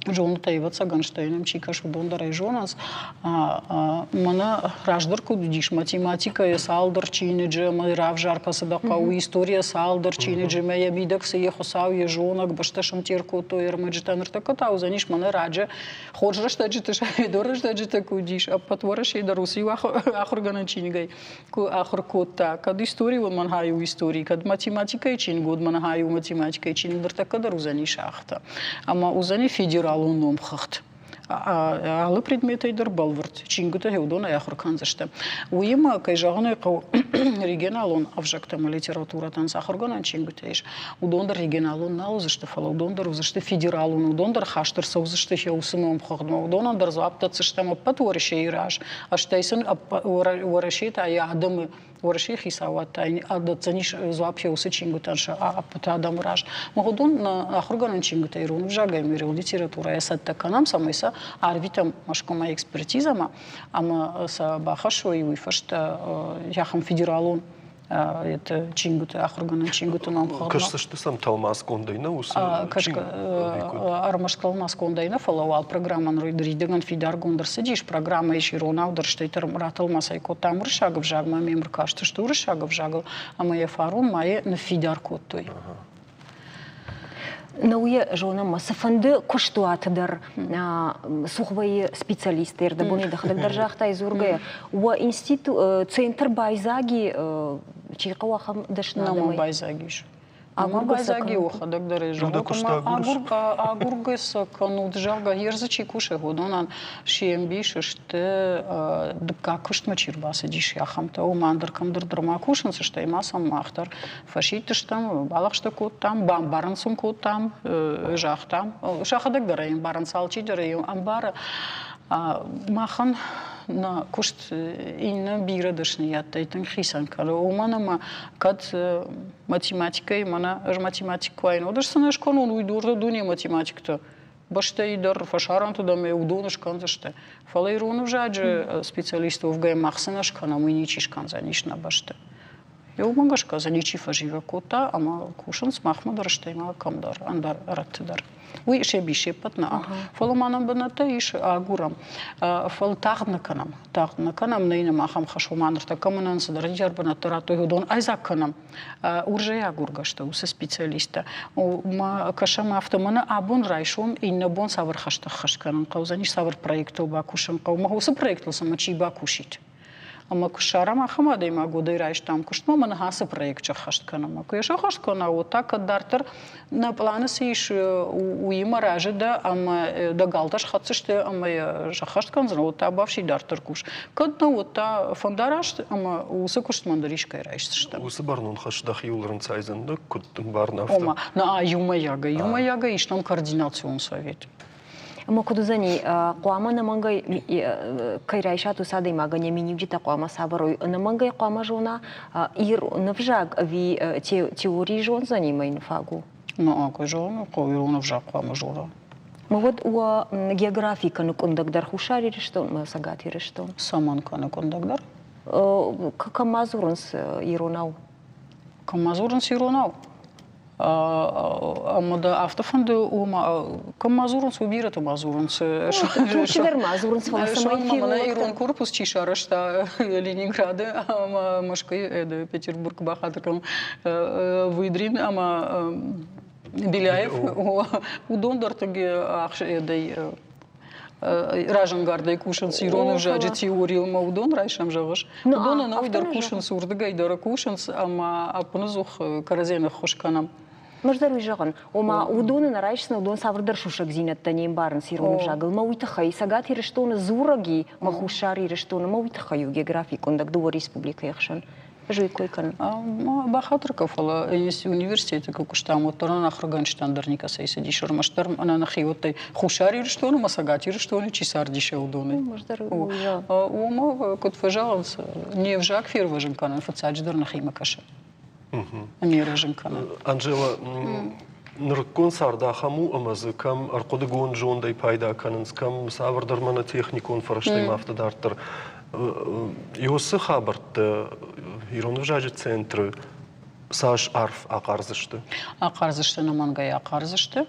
зонут ӕй, ӕвӕццӕгӕн, стӕй нӕм чи кӕсы, уыдон дӕр ӕй зонынц. Мӕнӕ раздӕр куыд уыдис математикӕйы цалдӕр чиныджы ӕмӕ равзар, кӕцы дӕ хъӕуы, историйӕ цалдӕр чиныджы ӕмӕ йӕ мидӕг цы йӕ Хуыцау, йӕ зонӕг, бӕстӕ сымтъер кодтой ӕрмӕджытӕ. Ныртӕккӕ та уыдзӕнис мӕнӕ раджы хорз рӕстӕджыты, советон рӕстӕджыты куы уыдис, ӕппӕт Уӕрӕсейы дӕр уыцы иу ахуыргӕнӕн чиныгӕй куы ахуыр кодта, кӕд истори уыд мӕн хай у истори, кӕд математикӕйы чиныг уыд мӕн хай у математикӕйы чиныг, ныртӕккӕ дӕр уыдзӕнис афтӕ. Ӕмӕ уыдзӕни федералон номхыгъд. Алы предметӕй дӕр бӕлвырд чингуытӕ уыдонӕй ахуыр кӕндзысты. Уыимӕ, кӕй зӕгъын ӕй хъӕуы, регионалон ӕвзӕгтӕ ӕмӕ литературӕтӕн цы ахуыргӕнӕн чингуытӕ ис, уыдон дӕр регионалон нал уыдзысты, фӕлӕ уыдон дӕр уыдзысты федералон, уыдон дӕр хаст ӕрцӕудзысты сӕ уыцы номхыгъдмӕ, уыдонӕн дӕр дзуапп дӕтдзыстӕм ӕппӕт Уӕрӕсейы раз, стӕй сын Уӕрӕсе та йӕ адӕмы, Уӕрӕсейы хицауад та дӕтдзӕнис дзуапп йӕ уыцы чингуытӕн сӕ ӕппӕт адӕмы раз. Мах уыдон ахуыргӕнӕн чингуытӕ ирон ӕвзагӕй ӕмӕ ирон литературӕйӕ цӕттӕ кӕнӕм, цӕмӕй сӕ арвитӕм Мӕскуымӕ экспертизӕмӕ ӕмӕ сӕ бахӕссой уый фӕстӕ ахӕм федералон это чингуыты ахуыргӕнӕн чингуыты номхыгъдмӕ. Кӕсдзысты сӕм тӕлмацгондӕй нӕ уыцы Ӕрмӕст тӕлмацгондӕй нӕ, фӕлӕ уал программӕ ныридӕгӕн фидаргонд ӕрцыдис. Программӕ ис иронау дӕр, стӕй ратӕлмац ӕй кодтам уырыссаг ӕвзагмӕ, ме мркастысты уырыссаг ӕвзагыл ӕмӕ йӕ фарон мӕйы ныффидар кодтой. Науйы зонӕм, цыфӕнды куыстуаты дӕр цух вӕййы специалисттӕ, ӕрдӕбоны дӕхӕдӕг дӕр загътай дзургӕйӕ. Уӕ институт, центр байдзаги, чи хъӕуы ахӕм дӕсны адӕмӕй? Нӕма байдзаг ис. Нӕма байдзаг и, уӕхӕдӕг дӕр ӕй зӕгъут, ӕмӕ агургӕ сӕ кӕнут, зӕгъгӕ, ер дзы чи кусы, уыдонӕн се мбис сты дыккаг куыстмӕ чи рбацыдис, ахӕмтӕ. Уымӕ ӕндӕр кӕмдӕр дӕр ма кусынц, стӕй ма сӕм мах дӕр Фӕсидтыстӕм, балӕгъстӕ кодтам, бамбарын сын кодтам, загътам. Сӕхӕдӕг дӕр ӕй ӕмбарынц, алчидӕр ӕй ӕмбары. Махӕн нӕ куыст иннӕ бирӕ дӕсныйӕдтӕй тынг хицӕн кӕны, уымӕн ӕмӕ кӕд математикӕйы мӕнӕ ӕз математик куы уаин, уӕд ӕз цы нӕ скӕнон, уый дурты дуне математиктӕ бӕстӕйы дӕр, фӕсарӕнты дӕр ӕмӕ уыдон скӕндзысты. Фӕлӕ ирон ӕвзаджы специалист уӕвгӕйӕ мах цы нӕ скӕнӕм, уый ничи скӕндзӕнис нӕ бӕсты. Уымӕ гӕсгӕ дзы ничи фӕзивӕг кодта ӕмӕ кусынц махмӕ дӕр, стӕй ма кӕмдӕр, ӕндӕр рӕтты дӕр. Уый се бис се ппӕт нӕ. Фӕлӕ ма нӕм бынӕттӕ ис, агурӕм. Фӕлӕ тагъд нӕ кӕнӕм. Тагъд нӕ кӕнӕм, нӕй нӕм ахӕм хӕс, ома ныртӕккӕ мӕнӕн цыдӕриддӕр бынӕттӕ радтой, уыдон айдзаг кӕнӕм. Уырзӕй агургӕ сты уыцы специалисттӕ. Ма кӕсӕм афтӕ, мӕнӕ абон райсом, иннӕ бон цавӕр хӕстӕ ӕххӕст кӕнын хъӕудзӕнис, цавӕр проекттыл бакусын хъӕуы, ӕмӕ уыцы проекттыл цымӕ чи бакусид? Ӕмӕ куы ссарӕм ахӕм адӕймаг, уӕд ӕй райстам куыстмӕ ӕмӕ нӕ ацы проект сӕххӕст кӕнӕм. Куы йӕ сӕххӕст кӕна, уӕд та кӕд дарддӕр нӕ пъланы цы ис, уыимӕ разы дӕ ӕмӕ дӕ галтӕ схӕцдзысты ӕмӕ йӕ сӕххӕст кӕндзынӕ, уӕд та бафси дарддӕр кус. Кӕд нӕ, уӕд та фӕндараст ӕмӕ уыцы куыстмӕ ӕндӕр искӕй райсдзыстӕм. Уыцы бӕрнон хӕс дӕхиуыл рынцайдзӕн, куыд ӕмбарын афтӕ? Ома, нӕ иумӕйагӕй, иумӕйагӕй ис нӕм координацион совет. Ӕмӕ куыд уыдзӕни, хъуамӕ ӕнӕмӕнгӕй кӕй райсат, уыцы адӕймагӕн йӕ миниуджытӕ хъуамӕ цавӕр уой? Ӕнӕмӕнгӕй хъуамӕ зона ирон ӕвзаг ӕви теори зондзӕни ӕмӕ йын фаг у? Ну, а куы зоны, хъӕуы ирон ӕвзаг хъуамӕ зона. Ӕмӕ уӕд уӕ географи кӕны къуындӕгдӕр Хуссар Ирыстонмӕ, Цӕгат Ирыстон? Цӕмӕн кӕны къуындӕгдӕр? Кӕм ма дзурынц иронау? Кӕм ма дзурынц иронау? Ӕмӕ дӕ афтӕ фӕнды, ома кӕм ма дзурынц, уый бирӕтӕ ма дзурынц. Турчы дӕр ма дзурынц, фӕлӕ цӕмӕй Мӕнӕ ирон корпус чи сарӕзта Ленинграды ӕмӕ Мӕскуыйы, Петербург бахатыр кӕн, Выдрин ӕмӕ Беляев, уыдон дӕр тынг ӕхсӕдӕй разӕнгардӕй кусынц ирон ӕвзаджы теорийыл ӕмӕ уыдон райсӕм, зӕгъыс. Уыдон ӕнӕуи дӕр кусынц, уырдыгӕй дӕр кусынц ӕмӕ ӕппынӕдзух кӕрӕдзийӕн ӕххуыс кӕнӕм. Ӕз дӕр уый зӕгъын, ома уыдоны нӕ райсдзынӕ, уыдон цавӕрдӕр сусӕгдзинӕдтӕ не мбарынц ирон ӕвзагыл. Мӕ уый тыххӕй Цӕгат Ирыстоны дзурӕг и, мӕ Хуссар Ирыстоны, мӕ уый тыххӕй у географи къуындӕг дыууӕ республикӕйы хсӕн. Ӕз уый кой кӕнын. Бахатыр кӕн, фӕлӕ университеты куы куыстам, уӕддӕр нын ахуыргӕнджытӕн дӕр никӕцӕй цыдис. Ӕрмӕстдӕр мӕнӕ нӕхиуӕттӕй Хуссар Ирыстоны ӕмӕ Цӕгат Ирыстоны чи цардис, уыдонӕй. Уымӕ, куыд фӕзӕгъынц, не взаг фервӕзын кӕнын фыццаджыдӕр нӕхимӕ кӕсы. Не рвӕзын кӕнын. Анжела, нырыккон цард ахӕм у, ӕмӕ дзы кӕм ӕрхъуыдыгонд зондӕй пайда кӕнынц, кӕм цавӕрдӕр мӕнӕ техникон фӕрӕзтӕй ма афтӕ дарддӕр. Уыцы хабӕрттӕ ирон ӕвзаджы центры цас арф ахъардзысты? Ахъардзысты, ӕнӕмӕнгӕй ахъардзысты.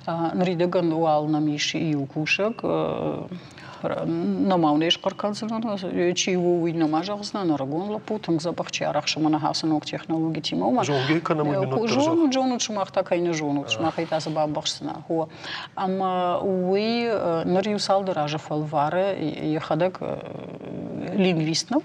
Ныридӕгӕн уал нӕм ис иу кусӕг, нӕма не схъӕр кӕндзынӕн, чи у, уый нӕма зӕгъдзынӕн, ӕрыгон лӕппу, тынг дзӕбӕх чи арӕхсы мӕнӕ ацы ног технологитимӕ. Уымӕн Зонгӕ кӕнӕм уый минут дӕр Зонут, зонут, сымах та кӕй нӕ зонут, сымахӕй та цы бамбӕхсдзынӕ. Ӕмӕ уый ныр иу цалдӕр азы фӕлвары йӕхӕдӕг лингвист нӕу,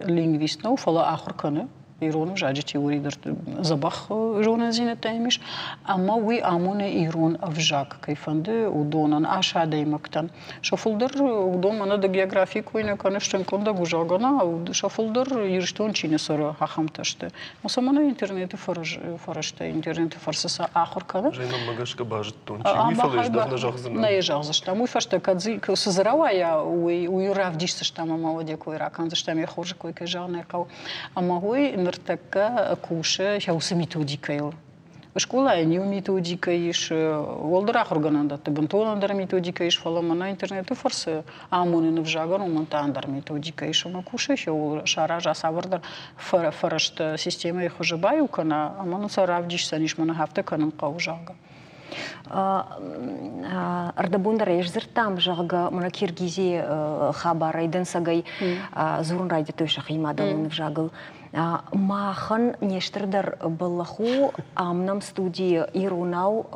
лингвист нӕу, фӕлӕ ахуыр кӕны ирон ӕвзаджы теори дӕр дзӕбӕх зонындзинӕдтӕ йӕм ис, ӕмӕ уый амоны ирон ӕвзаг кӕй фӕнды, уыдонӕн, ас адӕймӕгтӕн. Сӕ фылдӕр уыдон мӕнӕ дӕ географийы кой нӕ кӕныс, тынг къуындӕг у, зӕгъгӕ, нӕ, сӕ фылдӕр Ирыстон чи нӕ цӕры, ахӕмтӕ сты. Ӕмӕ мӕнӕ интернеты фӕрӕзтӕ, интернеты фӕрцы сӕ ахуыр кӕны. Мӕнмӕ гӕсгӕ базыдтон, чи уый, фӕлӕ ӕз дӕр нӕ зӕгъдзынӕн. Нӕ йӕ зӕгъдзыстӕм. Уый фӕстӕ кӕд цы дзы рауайа, уый, уый равдисдзыстӕм ӕмӕ уӕд йӕ кой ракӕндзыстӕм, йӕ хорзы кой кӕй зӕгъын ӕй хъӕуы. Ӕмӕ уый ныртӕккӕ кусы уыцы методикӕйыл. Скъолайы иу методикӕ ис, уӕлдӕр ахуыргӕнӕндӕтты бынтон ӕндӕр методикӕ ис, фӕлӕ мӕнӕ интернеты фӕрцы амонын ӕвзагӕн уымӕн та ӕндӕр методикӕ ис ӕмӕ кусы ууыл сараза цавӕрдӕр фӕрӕзтӕ системӕйы хуызы баиу кӕна ӕмӕ нын сӕ равдисдзӕнис, мӕнӕ афтӕ кӕнын хъӕуы, зӕгъгӕ. Ӕрдӕбон дӕр ӕй сдзырдтам, зӕгъгӕ, мӕнӕ Киргизийы хабарӕй дӕнцӕгӕй дзурын райдыдтой сӕхи мадӕлон ӕвзагыл. Махӕн не стырдӕр бӕллӕх у, ам нӕм студийы иронау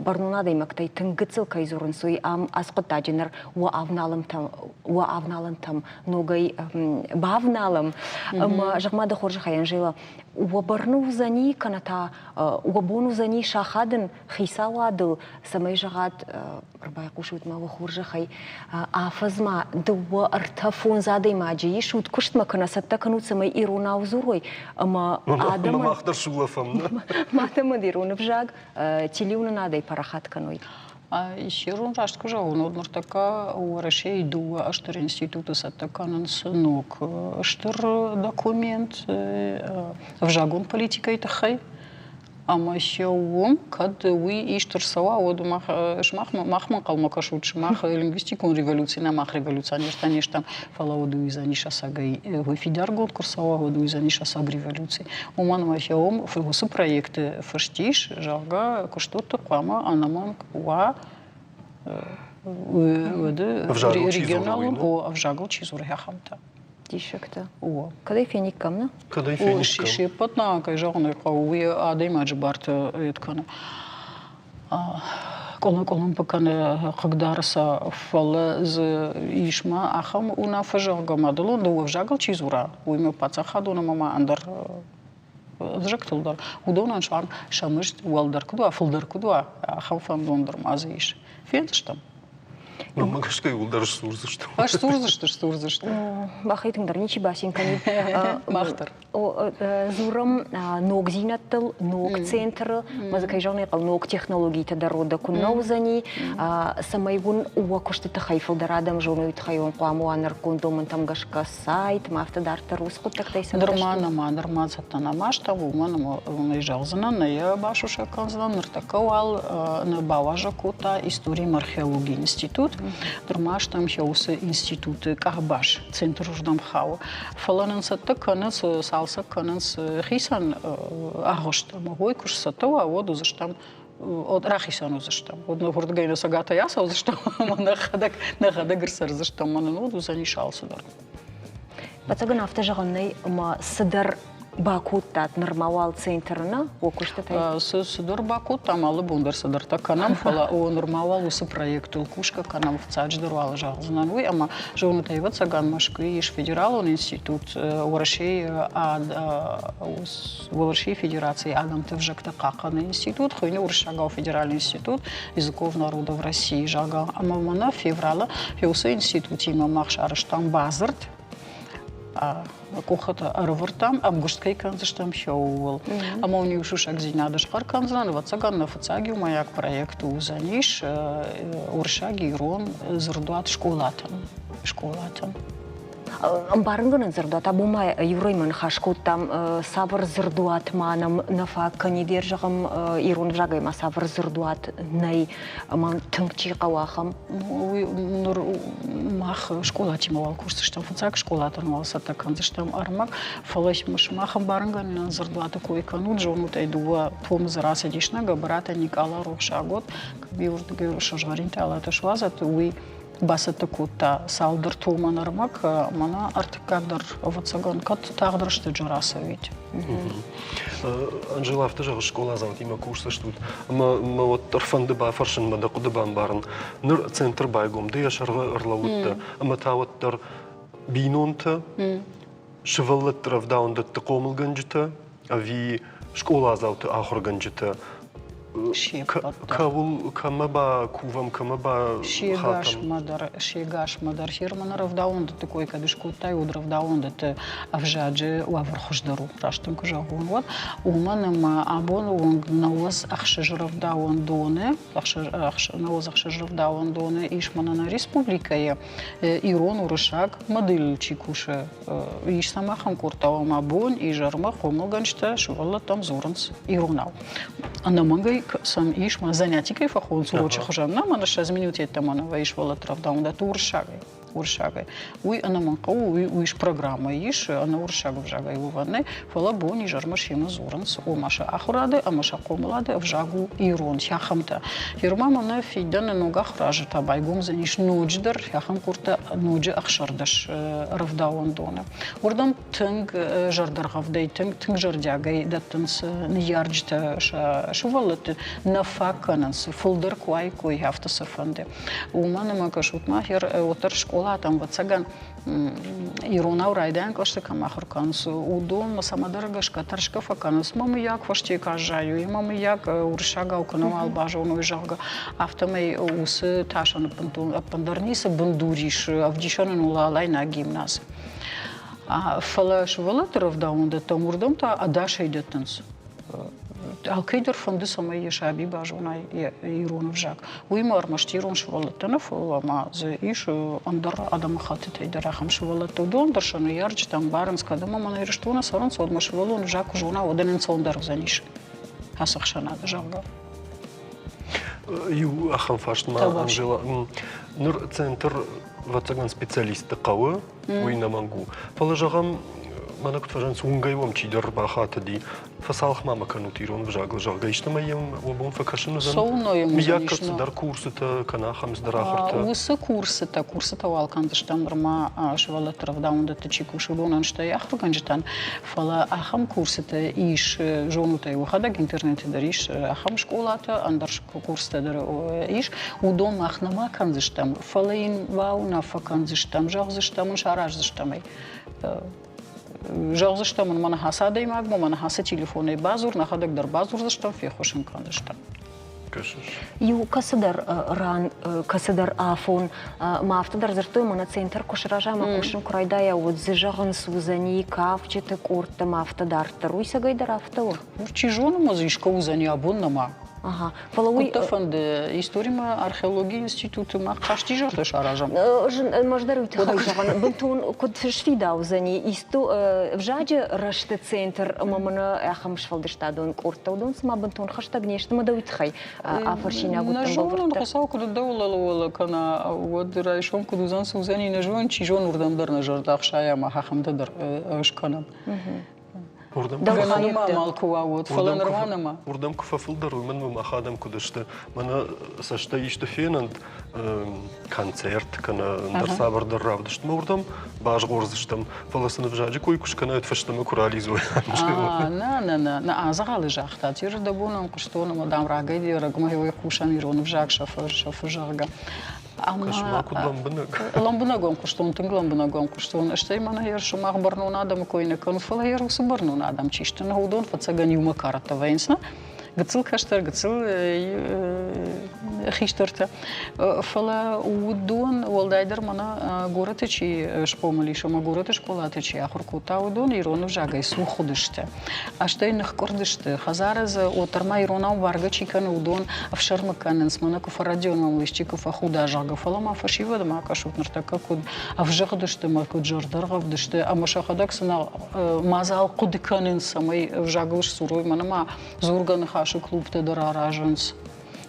бӕрнон адӕймӕгтӕй тынг гыццыл кӕй дзурынц, уый ам ацы хъуыддаджы ныр уӕ авналӕнтӕм, уӕ авналӕнтӕм ногӕй бавналӕм. Ӕмӕ зӕгъ-ма дӕ хорзӕхӕй, Анжела, уӕ бӕрны уыдзӕни, кӕнӕ та уӕ бон уыдзӕни сахадын хицауадыл, цӕмӕй зӕгъат, ӕрбайхъусут ма уӕ хорзӕхӕй, афӕдзмӕ дыууӕ, ӕртӕ, фондз адӕймаджы исут куыстмӕ кӕнӕ цӕттӕ кӕнут, цӕмӕй иронау дзурой ӕмӕ адӕмӕн мах дӕр сулӕфӕм. Адӕмӕн ирон ӕвзаг телеуынынадӕй парахат кӕной. Ирон раст куы зӕгъон, уӕд ныртӕккӕ Уӕрӕсейы дыууӕ стыр институты цӕттӕ кӕнынц ног стыр документ ӕвзагон политикӕйы тыххӕй. Ӕмӕ сӕ уым, кӕд уый ист ӕрцӕуа, уӕд мах, сымах махмӕ ӕнхъӕлмӕ кӕсут, сымах лингвистикон революци нӕ мах революционертӕ не стӕм, фӕлӕ уӕд уый уыдзӕнис ӕцӕгӕй, уый фидаргонд куы рцӕуа, уӕд уый уыдзӕнис ӕцӕг революци. Уымӕн ӕмӕ сӕ уым уыцы проекты фыст ис, зӕгъгӕ, куыстуӕтты хъуамӕ ӕнӕмӕнг уа уӕды регионалон ӕвзагыл чи дзуры, ахӕмтӕ. Диссӕгтӕ. О. Кӕдӕй фениккам, нӕ? Кӕдӕй фениккам. Се ппӕт нӕ, кӕй зӕгъын ӕй хъӕуы, уый адӕймаджы бартӕ ед кӕны. Къуылымпы кӕны, хъыгдары сӕ, фӕлӕ дзы ис ма ахӕм уынаффӕ, зӕгъгӕ, мадӕлон дыууӕ ӕвзагыл чи дзура, уый ма паддзахадон ӕмӕ ма ӕндӕр ӕвзӕгтыл дӕр, уыдонӕн суанг сӕ мызд уӕлдӕр куыд уа, фылдӕр куыд уа, ахӕм фӕндон дӕр ма дзы ис. Фендзыстӕм. Мӕнмӕ гӕсгӕ иууылдӕр сдзурдзысты. Сдзурдзысты, сдзурдзысты. Махӕй тынгдӕр ничи бацин кӕнид. Мах дӕр. Дзурӕм ногдзинӕдтыл, ног центры, ма дзы кӕй зӕгъын ӕй хъӕуы, ног технологитӕ дӕр уӕдӕ куы нӕ уыдзӕни, цӕмӕй уын уӕ куысты тыххӕй фылдӕр адӕм зоной, уый тыххӕй уын хъуамӕ уа нырыккон домӕнтӕм гӕсгӕ сайт, ма афтӕ дарддӕр уыцы хъуыддӕгтӕй цӕттӕ Нырма нӕма, нырма цӕттӕ нӕма стӕм, уымӕн ӕмӕ уымӕй зӕгъдзынӕн, нӕ йӕ басусӕг кӕндзынӕн, ныртӕккӕ уал нӕ бауазӕг кодта историйы ӕмӕ археологийы институт. Нырма стӕм уыцы институты къабаз, центры рдӕм хауы. Фӕлӕ нын цӕттӕ кӕны, цы. цалцӕг кӕнынц хицӕн агъуыст ӕмӕ уый куы сцӕттӕ уа, уӕд уыдзыстӕм рахицӕн уыдзыстӕм. Уӕд нӕ уырдыгӕй нӕ цӕгатӕй ацӕудзыстӕм ӕмӕ нӕхӕдӕг нӕхӕдӕг ӕрцӕрдзыстӕм, ӕмӕ нын уӕд уыдзӕнис алцыдӕр. Ӕвӕццӕгӕн афтӕ зӕгъӕн нӕй, ӕмӕ цыдӕр бакодтат нырма уал центры нӕ уӕ куыстытӕй? Цыдӕр бакодтам, алы бон дӕр цыдӕртӕ кӕнӕм, фӕлӕ о, нырма уал уыцы проектыл кусгӕ кӕнӕм, фыццаджыдӕр уал зӕгъдзынӕн уый, ӕмӕ зонут, ӕвӕццӕгӕн, Мӕскуыйы ис федералон институт Уӕрӕсейы Уӕрӕсейы Федерацийы адӕмты ӕвзӕгты хъахъхъӕны институт, хуыйны Уырыссагау федеральный институт языков народов России, зӕгъгӕ. Ӕмӕ мӕнӕ февралы уыцы институтимӕ мах сарӕзтам бадзырд, къухы ӕрывӕрдтам, ӕмгуыст кӕй кӕндзыстӕм ууыл. Ӕмӕ уын иу сусӕгдзинад схъӕр кӕндзынӕн, ӕвӕццӕгӕн, нӕ фыццаг иумӕйаг проект уыдзӕнис уырыссаг-ирон дзырдуат скъолатӕн. скъолатӕн. Ӕмбарынгӕнӕн дзырдуат абон ма Юрӕимӕ ныхас кодтам, цавӕр дзырдуат ма нӕм нӕ фаг кӕнид, зӕгъӕм, ирон ӕвзагӕй ма цавӕр дзырдуат нӕй ӕмӕ тынг чи хъӕуы, ахӕм? Уый ныр мах скъолатимӕ уал кусдзыстӕм, фыццаг скъолатӕн уал цӕттӕ кӕндзыстӕм ӕрмӕг, фӕлӕ сымах ӕмбарынгӕнӕн дзырдуаты кой кӕнут, зонут ӕй, дыууӕ томы дзы рацыдис нӕ Гӕбӕраты Никъала рухсагод, кӕм сызгъӕрин талатӕ суадзӕд, уый бацӕттӕ кодта цалдӕр томӕн ӕрмӕг, мӕнӕ ӕртыккаг дӕр, ӕвӕццӕгӕн, кӕд тагъд рӕстӕджы рацӕуид. Анжела, афтӕ зӕгъыс, скъоладзаутимӕ кусдзыстут, ӕмӕ мӕ уӕддӕр фӕнды бафӕрсын, мӕ дӕ хъуыды бамбарын. Ныр центр байгом, ды йӕ сӕргъы ӕрлӕууыдтӕ, ӕмӕ та уӕддӕр бинонтӕ, сывӕллӕтты рӕвдауӕндӕтты хъомылгӕнджытӕ ӕви скъоладзауты ахуыргӕнджытӕ кӕуыл кӕмӕ бакувӕм, кӕмӕ бахатӕм? Се гасмӕ дӕр Германы рӕвдауӕндӕтты кой кӕд скодтай, уӕд рӕвдауӕндӕтты ӕвзаджы уавӕр хуыздӕр у, раст дын куы зӕгъон, уӕд. Уымӕн ӕмӕ абоны онг 96 рӕвдауӕндоны, 96 рӕвдауӕндоны ис мӕнӕ нӕ республикӕйы ирон, уырыссаг моделыл чи кусы, ис сӕм ахӕм къордтӕ, ома бон изӕрмӕ хъомылгӕнджытӕ сывӕллӕттӕм дзурынц иронау. Ӕнӕмӕнгӕй сӕм ис ма заняти кӕй фӕхонынц урочы хуызӕн, нӕ мӕнӕ 20 минут йеддӕмӕ нӕ вӕййы сывӕллӕтты рӕвдауӕндӕтты уырыссагӕй. Уырыссагӕй. Уый ӕнӕмӕнг хъӕуы, уый, уый ис программӕ ис, ӕнӕ уырыссаг ӕвзагӕй уӕвӕн нӕй, фӕлӕ бон изӕрмӕ семӕ дзурынц, ома сӕ ахуырады ӕмӕ сӕ хъомылады ӕвзаг у ирон, ахӕмтӕ. Ерма мӕнӕ фидӕны ног ахуыразы та байгом уыдзӕнис ноджыдӕр ахӕм къордтӕ ноджы 16 рӕвдауӕндоны. Уырдӕм тынг зӕрдӕргъӕвдӕй, тынг тынг зӕрдиагӕй дӕттынц ныййарджытӕ сӕ сывӕллӕтты, нӕ фаг кӕнынц, фылдӕр куы уаиккой, афтӕ сӕ фӕнды. Уымӕн ӕмӕ кӕсут ма, уӕддӕр скъолатӕм, ӕвӕццӕгӕн, иронау райдайӕн кълӕсты кӕм ахуыр кӕнынц, уыдонмӕ цӕмӕдӕр гӕсгӕ тӕрсгӕ фӕкӕнынц, мӕ мыййаг фӕсте куы аззайой, мӕ мыййаг уырыссагау куы нӕуал базоной, зӕгъгӕ. Афтӕмӕй уыцы тасӕн ӕппындӕр ницы бындур ис, ӕвдисӕн ын у Алайнаг гимназ. Фӕлӕ сывӕллӕтты рӕвдауӕндӕттӕм уырдӕм та ӕдасӕй дӕттынц. Алкӕй дӕр фӕнды, цӕмӕй йӕ саби базона ирон ӕвзаг. Уыимӕ ӕрмӕст ирон сывӕллӕттӕ нӕ, фӕлӕ ма дзы ис ӕндӕр адӕмыхӕттытӕй дӕр ахӕм сывӕллӕттӕ. Уыдон дӕр сӕ ныййарджытӕ ӕмбарынц, кӕд ӕмӕ мӕнӕ Ирыстоны цӕрынц, уӕд мӕ сывӕллон ӕвзаг куы зона, уӕд ын ӕнцондӕр уыдзӕнис ацы ӕхсӕнады, зӕгъгӕ. Иу ахӕм фарст ма, Анжела. Ныр центр, ӕвӕццӕгӕн, специалистты хъӕуы, уый нӕмӕнг у. Фӕлӕ, зӕгъӕм, мӕнӕ куыд фӕзӕгъынц, уынгӕй уӕм чидӕр бахатыди, фӕцалх ма мӕ кӕнут ирон ӕвзагыл, зӕгъгӕ, истӕмӕй йӕм уӕ бон фӕкӕсын уыдзӕн? Цӕуылнӕ йӕм Мыййаг, кӕд цыдӕр курсытӕ кӕнӕ ахӕм цыдӕр ахуыртӕ? Уыцы курсытӕ, курсытӕ уал кӕндзыстӕм нырма сывӕллӕтты рӕвдауӕндӕтты чи кусы, уыдонӕн, стӕй ахуыргӕнджытӕн. Фӕлӕ ахӕм курсытӕ ис, зонут ӕй уӕхӕдӕг, интернеты дӕр ис ахӕм скъолатӕ, ӕндӕр курсытӕ дӕр ис. Уыдон мах нӕма кӕндзыстӕм, фӕлӕ йын бауынаффӕ кӕндзыстӕм, зӕгъдзыстӕм ын, сараздзыстӕм ӕй. Зӕгъдзыстӕм ын, мӕнӕ ацы адӕймагмӕ, мӕнӕ ацы телефонӕй бадзур, нӕхӕдӕг дӕр бадзурдзыстӕм, феххуыс ын кӕндзыстӕм. Кӕсыс? Иу кӕцыдӕр ран, кӕцыдӕр афон ма афтӕ дӕр дзырдтой, мӕнӕ центр куы сырӕза ӕмӕ кусын куы райдайа, уӕд дзы зӕгъынц, уыдзӕни кафджыты къордтӕ ӕмӕ афтӕ дарддӕр. Уый цӕгӕйдӕр афтӕ у? Чи зоны, ма дзы искуы уыдзӕни, абон нӕма. Ага. Фӕлӕ уый Куыд дӕ фӕнды, историмӕ археологийы институты ма хъазтизӕртӕ саразӕм? Ӕз дӕр уый тыххӕй зӕгъын, бынтон куыд сфидаудзӕни ӕвзаджы рӕзты центр ӕмӕ мӕнӕ ахӕм сфӕлдыстадон къордтӕ, уыдон цыма бынтон хӕстӕг не сты, ӕмӕ дӕ уый тыххӕй афӕрсинаг уыдтӕн. Нӕ зонын, Хуыцау куыд дӕуыл кӕна, уӕд райсом куыд уыдзӕн, цы уыдзӕни, нӕ зонын, чи зоны, уырдӕм дӕр нӕ зӕрдӕ ӕхсайа ӕмӕ ахӕмтӕ дӕр скӕнӕм. Гӕнӕн амал куы уа, уӕд, фӕлӕ нырма нӕма. Уырдӕм куы фӕфылдӕр, уымӕн мах адӕм куыд сты, мӕнӕ цӕстӕй исты фенӕнт, концерт кӕнӕ ӕндӕр цавӕрдӕр равдыстмӕ уырдӕм базгъордзыстӕм, фӕлӕ сын ӕвзаджы кой куы скӕнай, фӕстӕмӕ куы ралидзой. Нӕ, нӕ, нӕ, нӕ, адзӕгъӕлы загътат. Ирдӕбонӕн хъуыстон ӕмӕ, дам, рагӕй рӕгмӕ уый хъусӕм ирон ӕвзаг сӕфы, сӕфы, зӕгъгӕ. Ӕмӕ куыд лӕмбынӕг? Лӕмбынӕгон хъуыстон, тынг лӕмбынӕгон хъуыстон. Стӕй мӕнӕ йӕ сымах бӕрнон адӕмы кой нӕ кӕнут, фӕлӕ йӕ уыцы бӕрнон адӕм чи сты, нӕ уыдон фыццагӕн иумӕ кӕрӕттӕ вӕййынц, нӕ? Гыццыл кӕстӕр, гыццыл хистӕртӕ. Фӕлӕ уыдон, уӕлдайдӕр мӕнӕ горӕты чи схъомыл ис ӕмӕ горӕты скъолаты чи ахуыр кодта, уыдон ирон ӕвзагӕй цух уыдысты. Стӕй ныхкъуырд сты. Хӕдзары дзы уӕддӕр ма иронау бӕргӕ чи кӕны, уыдон ӕфсӕрмы кӕнынц, мӕнӕ куы фӕрӕдион мӕм исчи куы фӕхуда, зӕгъгӕ. Фӕлӕ ма фӕсивӕд ма кӕсут ныртӕккӕ куыд ӕвзыгъд сты ӕмӕ куыд зӕрдӕргъӕвд сты ӕмӕ сӕхӕдӕг цы мадзал хъуыды кӕнынц, цӕмӕй ӕвзагыл сдзурой. Мӕнӕ ма дзургӕ ныхасы клубтӕ дӕр аразынц,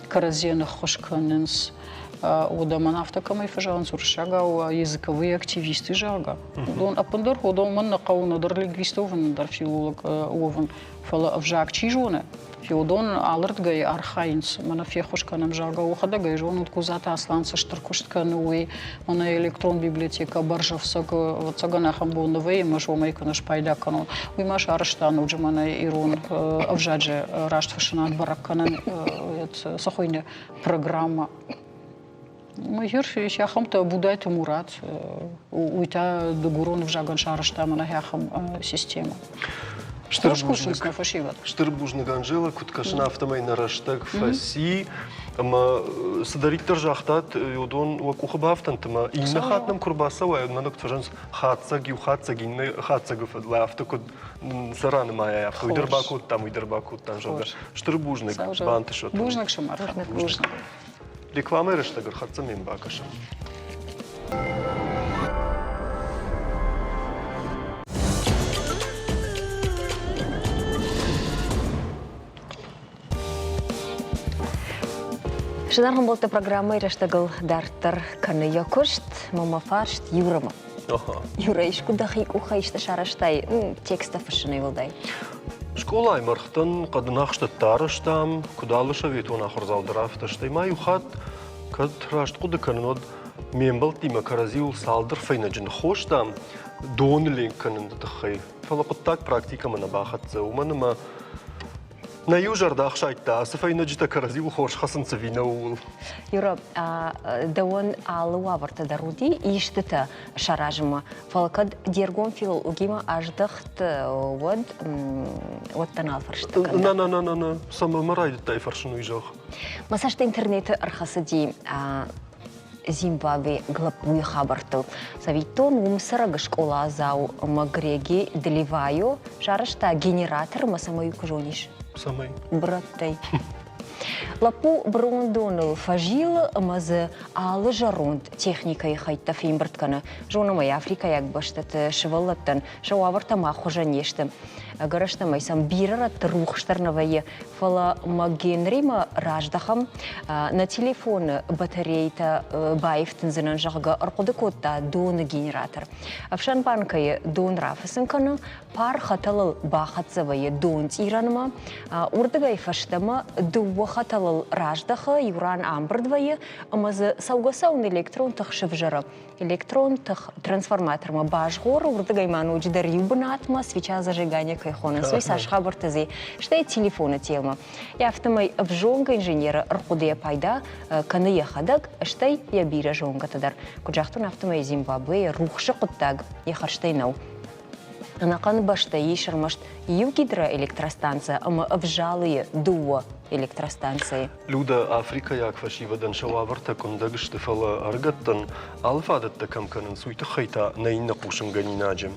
кӕрӕдзийӕн ӕххуыс кӕнынц. Уӕдӕ мӕн афтӕ кӕмӕй фӕзӕгъынц уырыссагау языковые активисты, зӕгъгӕ. Уыдон ӕппындӕр уыдон мӕн нӕ хъӕуы нӕдӕр лингвист уӕвын, нӕдӕр филолог уӕвын, фӕлӕ ӕвзаг чи зоны, уыдон алырдыгӕй архайынц, мӕнӕ феххуыс кӕнӕм, зӕгъгӕ, уӕхӕдӕг ӕй зонут, Кудзаты Аслан цы стыр куыст кӕны, уый. Мӕнӕ электрон библиотекӕ Бӕрзӕфцӕг, ӕвӕццӕгӕн, ахӕм бон нӕ вӕййы, ӕмӕ сомӕй куы нӕ спайда кӕнон. Уый ма сарӕзта ноджы мӕнӕ ирон ӕвзаджы растфыссынад бӕрӕг кӕнӕн, цы хуыйны, программӕ. Ис ахӕмтӕ Будайты Мурат, уый та дыгурон ӕвзагӕн сарӕзта мӕнӕ ахӕм системӕ. Стыр бузныг, стыр бузныг, Анжела, куыд кӕсын, афтӕмӕй нӕ рӕстӕг фӕци. Ӕмӕ цыдӕриддӕр загътат, уыдон уӕ къухы бафтӕнт ӕмӕ иннӕ хатт нӕм куы рбацӕуай, мӕнӕ куыд фӕзӕгъынц, хатдзӕг, иу хатдзӕг иннӕ хатдзӕгы фӕдыл, афтӕ куыд сӕ ранымайай, афтӕ уый дӕр бакодтам, уый дӕр бакодтам, зӕгъгӕ. Стыр бузныг, бантысӕд. Бузныг сымахӕн. Бузныг. Рекламӕйы рӕстӕг ӕрхӕццӕ ме мбакӕсӕм. Зынаргъ ӕмбӕлтты программӕйы рӕстӕгыл дарддӕр кӕны йӕ куыст. Мӕ фарст Юрӕмӕ. Юрӕ, искуы дӕхи къухӕй исты сарӕзтай тексттӕ фыссынӕй уӕлдай? Скъолайы мӕргътӕн хъӕдын ахстӕттӕ арӕзтам, куыд алы советон ахуырдзау дӕр, афтӕ. Стӕй ма иу хатт, кӕд раст хъуыды кӕнын, уӕд ме мбӕлттимӕ кӕрӕдзиуыл цалдӕр фӕйнӕджы ныххостам доны ленк кӕныны тыххӕй. Фӕлӕ хъуыддаг практикӕмӕ нӕ бахӕццӕ, уымӕн ӕмӕ Нӕ иу зӕрдӕ ӕхсайдта, ацы фӕйнӕджытӕ кӕрӕдзиуыл хорз хӕцынц ӕви нӕ, ууыл. Юра, дӕуӕн алы уавӕртӕ дӕр уыди истытӕ саразынмӕ, фӕлӕ кӕд де ргом филологимӕ аздӕхт, уӕд уӕд дӕ нал фӕрстӕ кӕн. Нӕ, нӕ, нӕ, нӕ, нӕ, цӕмӕ мӕ райдыдтай фӕрсын, уый зӕгъ. Мӕ цӕст интернеты ӕрхӕцыди Зимбабве лӕппуйы хабӕрттыл. Цӕвиттон, уым цӕрӕг скъоладзау Макгреги Деливайо сарӕзта генератор ӕмӕ цӕмӕй куы зонис? Цӕмӕй? Брӕттӕй. Лӕппу брондоныл фӕзилы ӕмӕ дзы алы зӕронд техникӕйы хӕйттӕ фембырд кӕны. Зонӕм ӕй, африкӕйаг бӕстӕты сывӕллӕттӕн сӕ уавӕртӕ ма хуызӕн не сты. Ӕгӕрыстӕмӕй сӕм бирӕ рӕтты рухс дӕр нӕ вӕййы, Фӕлӕ ма Генримӕ раздӕхӕм, нӕ телефоны батарейтӕ баифтындзынӕн, зӕгъгӕ, ӕрхъуыды кодта доны генератор. Ӕфсӕн банкӕйы дон рафыцын кӕны, пар хӕтӕлыл бахӕццӕ вӕййы донцъирӕнмӕ, уырдыгӕй фӕстӕмӕ дыууӕ хӕтӕлыл раздӕхы, иу ран амбырд вӕййы ӕмӕ дзы цӕугӕ-цӕуын электрон тых сывзӕры. Электрон тых трансформатормӕ базгъоры, уырдыгӕй ма ноджыдӕр иу бынатмӕ, свеча зажигание кӕй хонынц, уый цас хабӕрттӕ дзы, стӕй телефоны телмӕ. Афтӕмӕй ӕвзонг инженеры ӕрхъуыдыйӕ пайда кӕны йӕхӕдӕг, стӕй йӕ бирӕ зонгӕтӕ дӕр. Куыд загътон, афтӕмӕй Зимбабвейы рухсы хъуыддаг йӕ хӕрзтӕй нӕу. Ӕнӕхъӕн бӕстӕйы ис ӕрмӕст иу гидроэлектростанцӕ ӕмӕ ӕвзалыйы дыууӕ электростанцӕйы. Люда, африкӕйаг фӕсивӕдӕн сӕ уавӕртӕ къуындӕг сты, фӕлӕ ӕрыгӕттӕн алы фадӕттӕ кӕм кӕнынц, уый тыххӕй та нӕ иннӕ хъусынгӕнинаджы.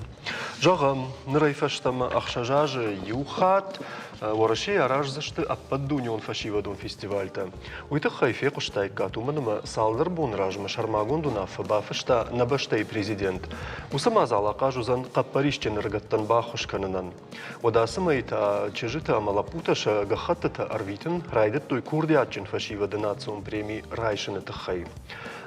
Зӕгъӕм, нырӕй фӕстӕмӕ ӕхсӕз азы иу хатт Уӕрӕсейы араздзысты ӕппӕтдунеон фӕсивӕдон фестивальтӕ. Уый тыххӕй фехъуыстаиккат, уымӕн ӕмӕ цалдӕр боны размӕ сӕрмагонд уынаффӕ бафыста нӕ бӕстӕйы президент. Уыцы мадзал ахъаз уыдзӕн хъӕппӕрисджын ӕрыгӕттӕн баххуыс кӕнынӕн. Уӕд ацы мӕйы та чызджытӕ ӕмӕ лӕппутӕ сӕ гӕххӕттытӕ ӕрвитын райдыдтой курдиатджын фӕсивӕды национ преми райсыны тыххӕй.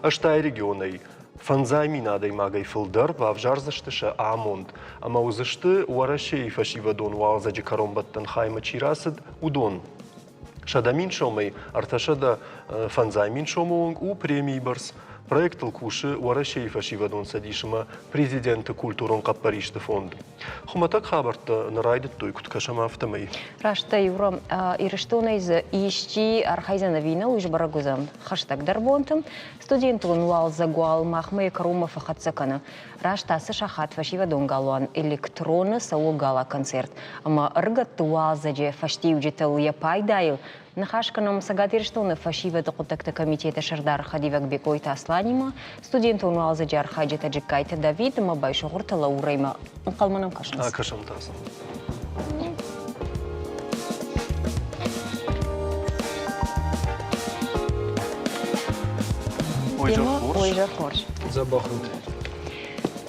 Ӕстай регионӕй. 5000 адӕймагӕй фылдӕр бавзардзысты сӕ амонд ӕмӕ уыдзысты Уӕрӕсейы фӕсивӕдон уалдзӕджы кӕронбӕттӕн хаймӕ чи рацыд, уыдон. 100 000 сомӕй 350 000 сомы онг у премийы бӕрц. Проектыл кусы Уӕрӕсейы фӕсивӕдон цӕдисмӕ президенты культурон хъӕппӕристы фонд. Хуымӕтӕг хабӕрттӕ нӕ райдыдтой, куыд кӕсӕм, афтӕмӕй. Раст дӕ, Юра, Ирыстонӕй дзы исчи архайдзӕн ӕви нӕ, уый сбӕрӕг уыдзӕн хӕстӕгдӕр бонты. Студентон уалдзӕг уал махмӕ йӕ кӕронмӕ фӕхӕццӕ кӕны. Раст ацы сахат фӕсивӕдон галуан «Электроны» цӕуы гала-концерт ӕмӕ ӕрыгӕтты уалдзӕджы фӕстиуджытыл йӕ пайдайыл ныхас кӕнӕм Цӕгат Ирыстоны фӕсивӕды хъуыддӕгты комитеты сӕрдары хӕдивӕг Бекъойты Асланимӕ, студентон уалдзӕджы архайджытӕ Джыккайты Давид ӕмӕ Байсогъуырты Лаурӕимӕ. Ӕнхъӕлмӕ нӕм кӕсынц. Акӕсӕм та сын. Ой, изӕр хорз. Дзӕбӕх ут.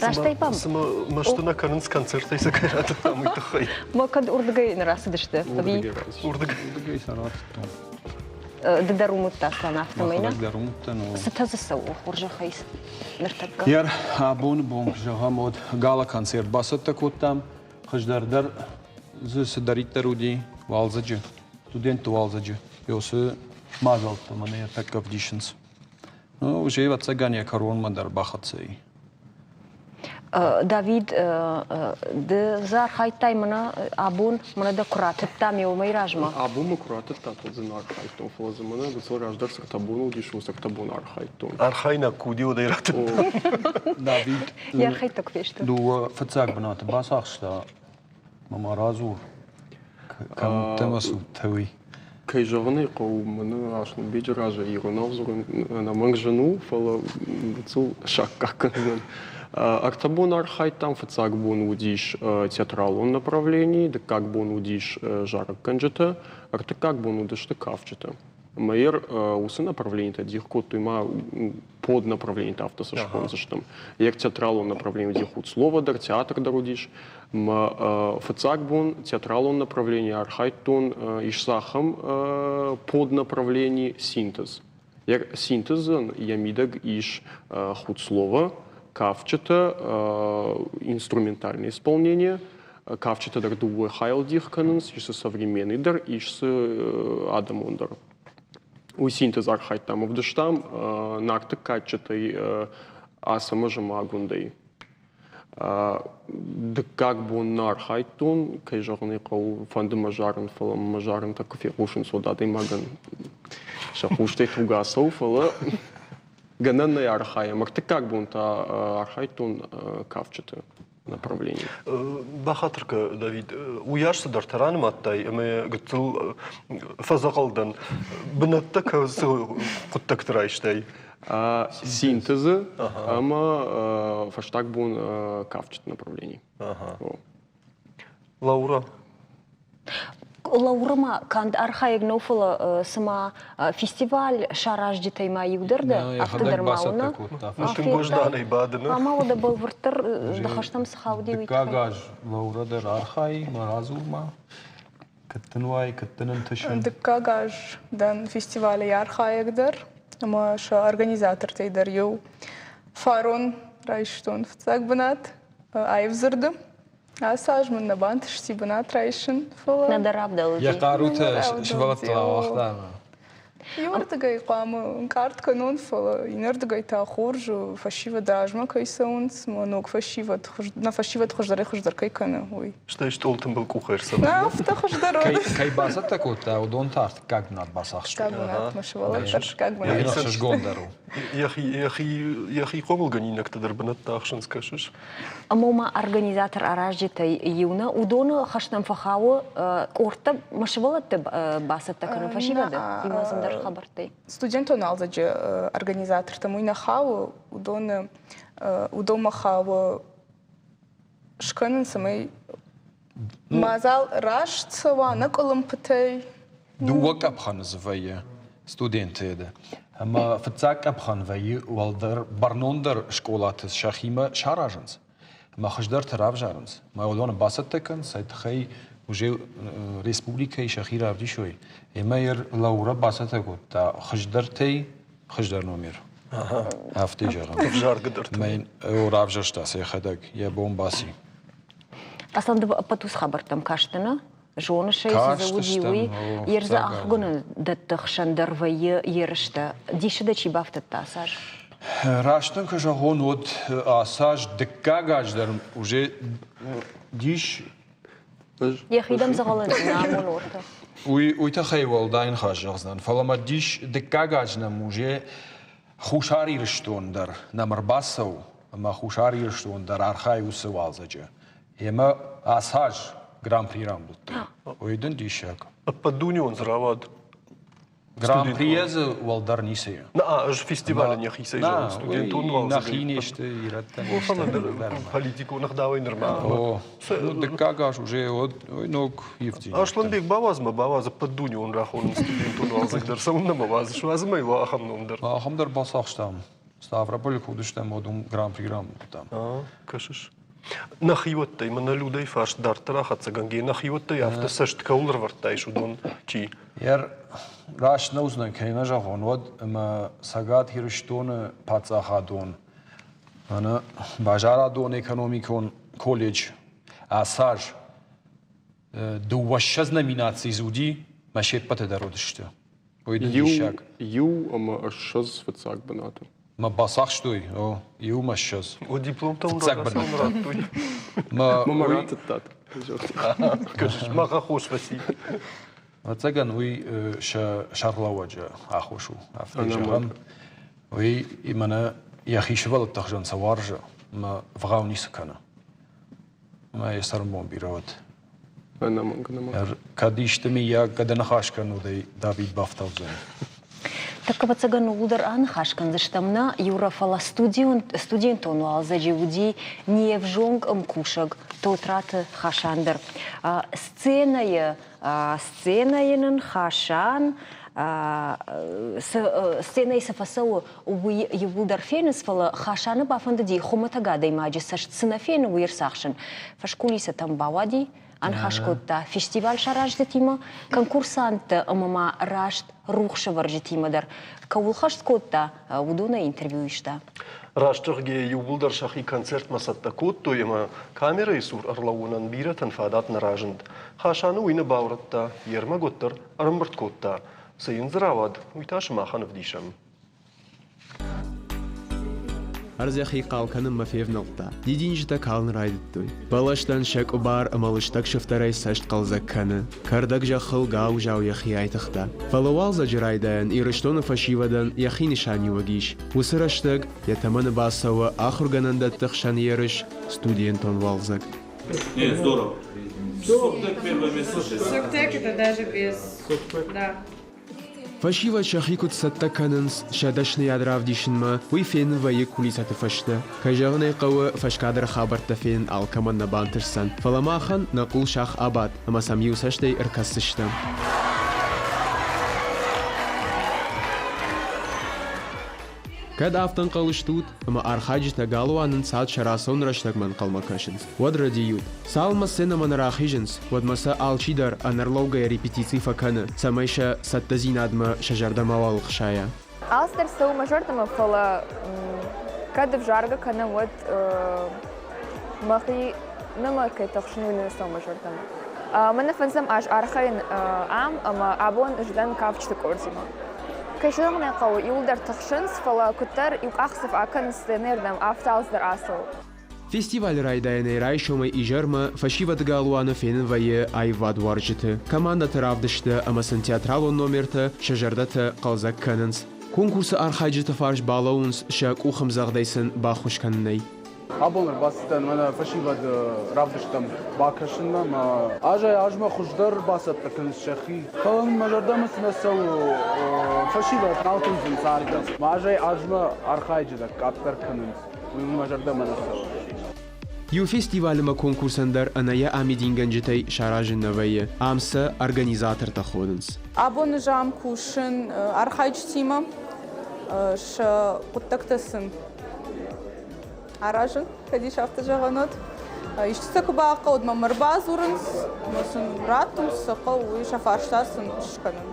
Растӕй пам. Цыма мӕсты нӕ кӕнынц концертӕй сӕ кӕй ратыдтам, уый тыххӕй. Ма кӕд уырдыгӕй нӕ рацыдысты? Уырдыгӕй. Уырдыгӕй сӕ ратыдтон. Ды дӕр уым уыдтӕ, Аслан, афтӕмӕй нӕ? Дӕр уым уыдтӕн. Цытӕ дзы цӕуы, хорзӕхӕй ныртӕккӕ? Йер абоны бон, зӕгъӕм, уӕд гала-концерт бацӕттӕ кодтам. Хуыздӕр дӕр дзы цыдӕриддӕр уыди уалдзӕджы, студентты уалдзӕджы. Уыцы мадзӕлттӕ мӕнӕ ӕртӕккӕ ӕвдисынц. Ну, уже ӕвӕццӕгӕн йӕ кӕронмӕ дӕр бахӕццӕ и. Давид, ды дзы архайдтай мӕнӕ абон, мӕнӕ дӕ куы ратыдтам уымӕй размӕ? Абон мӕ куы ратыдтат, уӕд дзы нӕ архайдтон, фӕлӕ дзы мӕнӕ гыццыл раздӕр цы ӕртӕ боны уыдис, уыцы ӕртӕ боны архайдтон. Архайнаг куы уыди, уӕд ӕй ратыдтам. Давид Йӕ архайдта куы фесты. Дыууӕ фыццаг бынаты бацахста, ма ма радзур, кӕм уыдтӕ ӕмӕ цы уыдтӕ, уый. Кӕй зӕгъын ӕй хъӕуы, мӕнӕ Аслӕнбеджы разӕй иронау дзурын ӕнӕмӕнг зын у, фӕлӕ гыццыл саккаг кӕндзынӕн. Ӕртӕ бон архайдтам. Фыццаг бон уыдис театралон направлени, дыккаг бон уыдис зарӕггӕнджытӕ, ӕртыккаг бон уыдысты кафджытӕ. Ӕмӕ йер уыцы направленитӕ дих кодтой ма под направленитӕ афтӕ цы схондзыстӕм. Йер театралон направлени уыди Хуцлова дӕр, театр дӕр уыдис. Мӕ фыццаг бон театралон направлени архайдтон ис ахӕм под направлени синтез. Йер синтезӕн йӕ мидӕг ис Хуцлова, кафджытӕ, инструментальное исполнение, кафджытӕ дӕр дыууӕ хайыл дих кӕнынц, ис дзы современный дӕр, ис дзы адӕмон дӕр. Уый синтез архайдтам, ӕвдыстам Нарты кадджытӕй Ацӕмӕзы Магундӕй. Дыккаг бон нӕ архайдтон, кӕй зӕгъын ӕй хъӕуы, фӕнды мӕ зарын, фӕлӕ мӕ зарынтӕ куы фехъусынц, уӕд адӕймагӕн сӕ хъустӕй туг ацӕуы, фӕлӕ гӕнӕн нӕй архайӕм. Ӕртыккаг бон та архайдтон кафджыты направлении. Бахатыр кӕ, Давид, уыйас цыдӕртӕ ранымадтай ӕмӕ гыццыл фӕдзӕгъӕл дӕн. Бынӕттӕ цы хъуыддӕгты райстай? Синтезы ӕмӕ фӕстаг бон кафджыты направлени. Лаура, Лаура ма канд архайӕг нӕу, фӕлӕ цыма фестиваль саразджытӕй ма иу дӕр дӕ, афтӕ дӕр ма уына. Тынг уӕзданӕй бадыны. Ӕмӕ уӕдӕ бӕлвырддӕр ныхӕстӕм цы хауди, уый Дыккаг аз Лаура дӕр архайы, ма радзур ма. Кӕд дын уай, кӕд дын ӕнтысы? Дыккаг аз дӕн фестивалы архайӕг дӕр ӕмӕ сӕ организатортӕй дӕр иу. Фарон райстон фыццаг бынат аив дзырды. Ацы аз мын нӕ бантысти бынат райсын, фӕлӕ... Нӕдӕр равдӕлди. Йӕ хъарутӕ сывӕллӕттыл ауагъта ӕмӕ... Иуӕрдыгӕй хъуамӕ ӕнкъард кӕнон, фӕлӕ иннӕрдыгӕй та хорз у, фӕсивӕд размӕ кӕй цӕуынц, мӕ ног фӕсивӕд, нӕ фӕсивӕд хуыздӕрӕй хуыздӕр кӕй кӕны, уый. Стӕй стъол тымбыл къухӕй ӕрцӕуы. Нӕ, афтӕ хуыздӕр у. Кӕй бацӕттӕ кодта, уыдон та ӕртыккаг бынат бацахстой. Ӕртыккаг бынатмӕ сывӕллӕттӕ ӕртыккаг бынат. Ӕхсызгондӕр у. Йӕхи хъомылгӕнинӕгтӕ дӕр бынӕттӕ ахсынц, кӕсыс? Ӕмӕ ма организатор аразджытӕй иу нӕ, уыдоны хӕстӕм фӕхауы къордтӕ ма сывӕллӕтты бацӕттӕ кӕнын фӕсивӕды имӕ зындӕр хабӕрттӕй. Студентон алдзӕджы организатортӕм уый нӕ хауы, уыдоны уыдонмӕ хауы скӕнын, цӕмӕй мадзал раст цӕуа, нӕ къуылымпытӕй. Дыууӕ къӕпхӕны дзы вӕййы студенты ӕмӕ фыццаг къӕпхӕн вӕййы уӕлдӕр бӕрнондӕр скъолаты сӕхимӕ саразынц ӕмӕ хуыздӕрты равзарынц. Ӕмӕ уыдоны бацӕттӕ кӕнынц, цӕй тыххӕй уже республикӕйы сӕхи равдисой. Ӕмӕ йӕ Лаура бацӕттӕ кодта хуыздӕртӕй хуыздӕр номер. Афтӕ зӕгъӕм. Ӕвзаргӕ дӕр. Мӕн равзӕрста сӕхӕдӕг, йӕ бон баци. Аслан, ды ӕппӕт уыцы хабӕрттӕм кастӕ, нӕ? Зоныс ӕй, цы дзы уыди, уый. Ерзы ахуыргӕнӕндӕтты хсӕн дӕр вӕййы ерыстӕ. Дисы дӕ чи бафтыдта ацы аз? Раст дын куы зӕгъон, уӕд ацы аз дыккаг аз дӕр уже дис Йӕхи дӕм дзӕгъӕлы нӕмон ортӕ. Уый тыххӕй уӕлдай ныхас зӕгъдзынӕн, фӕлӕ мӕ дис дыккаг аз нӕм уже Хуссар Ирыстон дӕр нӕм ӕрбацӕуы ӕмӕ Хуссар Ирыстон дӕр архайы уыцы уалдзӕджы. Ӕмӕ ацы аз гран-при рамбылдтой. Уый дын диссаг. Ӕппӕтдунеон дзы рауад. Гран-прийӕ дзы уӕлдӕр ницы и. На, ӕз фестивалӕн йӕхицӕй зӕгъын, студентон уалдзӕгӕй. Нӕхи не сты ирӕттӕ. О, фӕлӕ политикон ӕгъдауӕй нырма. О, дыккаг аз уже ног ивдзинӕдтӕ. Асланбег, бауадз мӕ, бауадз ӕппӕтдунеон рахонын студентон уалдзӕг дӕр. Цӕуылнӕ мӕ уадзыс? Уадз мӕ иу ахӕм ном дӕр. Ахӕм дӕр бацахстам. Ставрополы куы уыдыстӕм, уӕд уым гран-при рамбылдтам. Кӕсыс? Нӕхиуӕттӕй, мӕнӕ Людӕй фарст дарддӕр ахӕццӕгӕнгӕ, нӕхиуӕттӕй афтӕ цӕст кӕуыл ӕрвӕрдтаис, уыдон чи? Ер раст нӕ уыдзынӕн, кӕй нӕ зӕгъон, уӕд ӕмӕ Цӕгат Ирыстоны паддзахадон мӕнӕ базарадон-экономикон колледж ацы аз дыууӕссӕдз номинацийы дзы уыди, мӕ се ппӕты дӕр уыдысты. Уый дын диссаг. Иу ӕмӕ ссӕдз фыццаг бынаты. Мӕ бацахстой, о, иу мӕ ссӕдз. О, дипломтӕ уын радтой. Мӕ мӕ ратыдтат. Мах аххос фӕци. Ӕвӕццӕгӕн, уый сӕ сӕргълӕууӕджы аххос у. Афтӕ зӕгъӕм, уый мӕнӕ йӕхи сывӕллӕтты хсӕн цы уарзы, мӕ вгъау ницы кӕны. Мӕ йӕ цӕрӕнбон бирӕ уӕд. Ӕнӕмӕнг, ӕнӕмӕнг. Кӕд исты мыййаг гӕды ныхас кӕнут, ӕй Давид бафтаудзӕн. Тӕккӕ ӕвӕццӕгӕн ууыл дӕр аныхас кӕндзыстӕм нӕ, Юра, фӕлӕ студентон уалдзӕджы уыди не взонг ӕмкусӕг Тотраты Хасан дӕр. Сценӕйы, сценӕйы нын Хасан сценӕйы цы фӕцӕуы, уый иууылдӕр фенынц, фӕлӕ Хасаны бафӕндыди хуымӕтӕг адӕймаджы цӕст цы нӕ фены, уый ӕрцахсын. Фӕскулисӕтӕм бауади, аныхас кодта фестиваль саразджытимӕ, конкурсанттӕ ӕмӕ ма раст рухсӕвӕрджытимӕ дӕр. Кӕуыл хӕст кодта, уыдонӕй интервью иста. Раст зӕгъгӕйӕ, иууылдӕр сӕхи концертмӕ цӕттӕ кодтой ӕмӕ камерӕйы цур ӕрлӕууынӕн бирӕтӕн фадат нӕ разынд. Хасаны уый нӕ баурӕдта, йе рмӕг уӕддӕр ӕрӕмбырд кодта. Цы йын дзы рауад, уый та сымахӕн ӕвдисӕм. Ӕрдз йӕхи хъал кӕнынмӕ февнӕлдта. Дидинджытӕ калын райдыдтой. Бӕлӕстӕн сӕ къуыбар ӕмӕ лыстӕг сыфтӕрӕй цӕст хъӕлдзӕг кӕны. Кӕрдӕг зӕххыл гауызау йӕхи айтыгъта. Фӕлӕ уалдзӕджы райдайӕн Ирыстоны фӕсивӕдӕн йӕхи нысаниуӕг ис. Уыцы рӕстӕг йӕ тӕмӕны бацӕуы ахуыргӕнӕндӕтты хсӕн ерыс «Студентон уалдзӕг». Нет, здорово. Соктек первое место. Соктек это даже без... Да. Фӕсивӕд сӕхи куыд цӕттӕ кӕнынц сӕ дӕсныйад равдисынмӕ, уый фенын вӕййы кулисӕты фӕстӕ. Кӕй зӕгъын ӕй хъӕуы, фӕскадры хабӕрттӕ фенын алкӕмӕн нӕ бантысдзӕн, фӕлӕ махӕн нӕ къул сах абадт ӕмӕ сӕм иу цӕстӕй ӕркӕсдзыстӕм. Кӕд афтӕ ӕнхъӕл стут, ӕмӕ архайджытӕ галуаны нцад сӕ рацӕуын рӕстӕгмӕ ӕнхъӕлмӕ кӕсынц, уӕд рӕдийут. Цалынмӕ сценӕмӕ нӕ рахизынц, уӕдмӕ сӕ алчидӕр ӕнӕрлӕугӕйӕ репетици фӕкӕны, цӕмӕй сӕ цӕттӕдзинадмӕ сӕ зӕрдӕ мауал ӕхсайа. Алцыдӕр цӕуы мӕ зӕрдӕмӕ, фӕлӕ кӕд ӕвзаргӕ кӕнӕм, уӕд мӕхи нымӕ кӕй тыхсын, уый нӕ цӕуы мӕ зӕрдӕмӕ. Мӕнӕ фӕндзӕм аз архайын ам ӕмӕ абон ӕз дӕн кафджыты къордимӕ. Кӕй зӕгъын ӕй хъӕуы, иууылдӕр тыхсынц, фӕлӕ куыддӕр иу къахдзӕф акӕнынц сценӕйы афтӕ алцыдӕр ацӕуы. Фестивалы райдайӕнӕй райсомӕй изӕрмӕ фӕсивӕды галуаны фенын вӕййы аивадуарзджыты, командӕты равдысттӕ ӕмӕ сын театралон номертӕ сӕ зӕрдӕтӕ хъӕлдзӕг кӕнынц. Конкурсы архайджыты фарс балӕууынц сӕ къухӕмдзӕгъдӕй сын баххуыс кӕнынӕй. Абон ӕрбацыдтӕн мӕнӕ фӕсивӕды равдысттӕм бакӕсынмӕ ӕмӕ азӕй-азмӕ хуыздӕр бацӕттӕ кӕнынц сӕхи. Фӕлӕ мын мӕ зӕрдӕмӕ цы нӕ цӕуы, фӕсивӕд нал тындзынц ардӕм. Азӕй-азмӕ архайджытӕ къаддӕр кӕнынц. Уый мын мӕ зӕрдӕмӕ нӕ цӕуы. Иу фестивалы ма конкурсӕн дӕр ӕнӕ йӕ амидингӕнджытӕй саразын нӕ вӕййы. Ам сӕ организатортӕ хонынц. Абон ӕз ам кусын архайджытимӕ, сӕ хъуыддӕгтӕ сын аразын, кӕд ис афтӕ зӕгъӕн уӕд. Истытӕ куы бахъӕуы, мӕм ӕрбадзурынц, ӕмӕ сын раттынц, цы хъӕуы, уый, сӕ фарста сын скӕнын.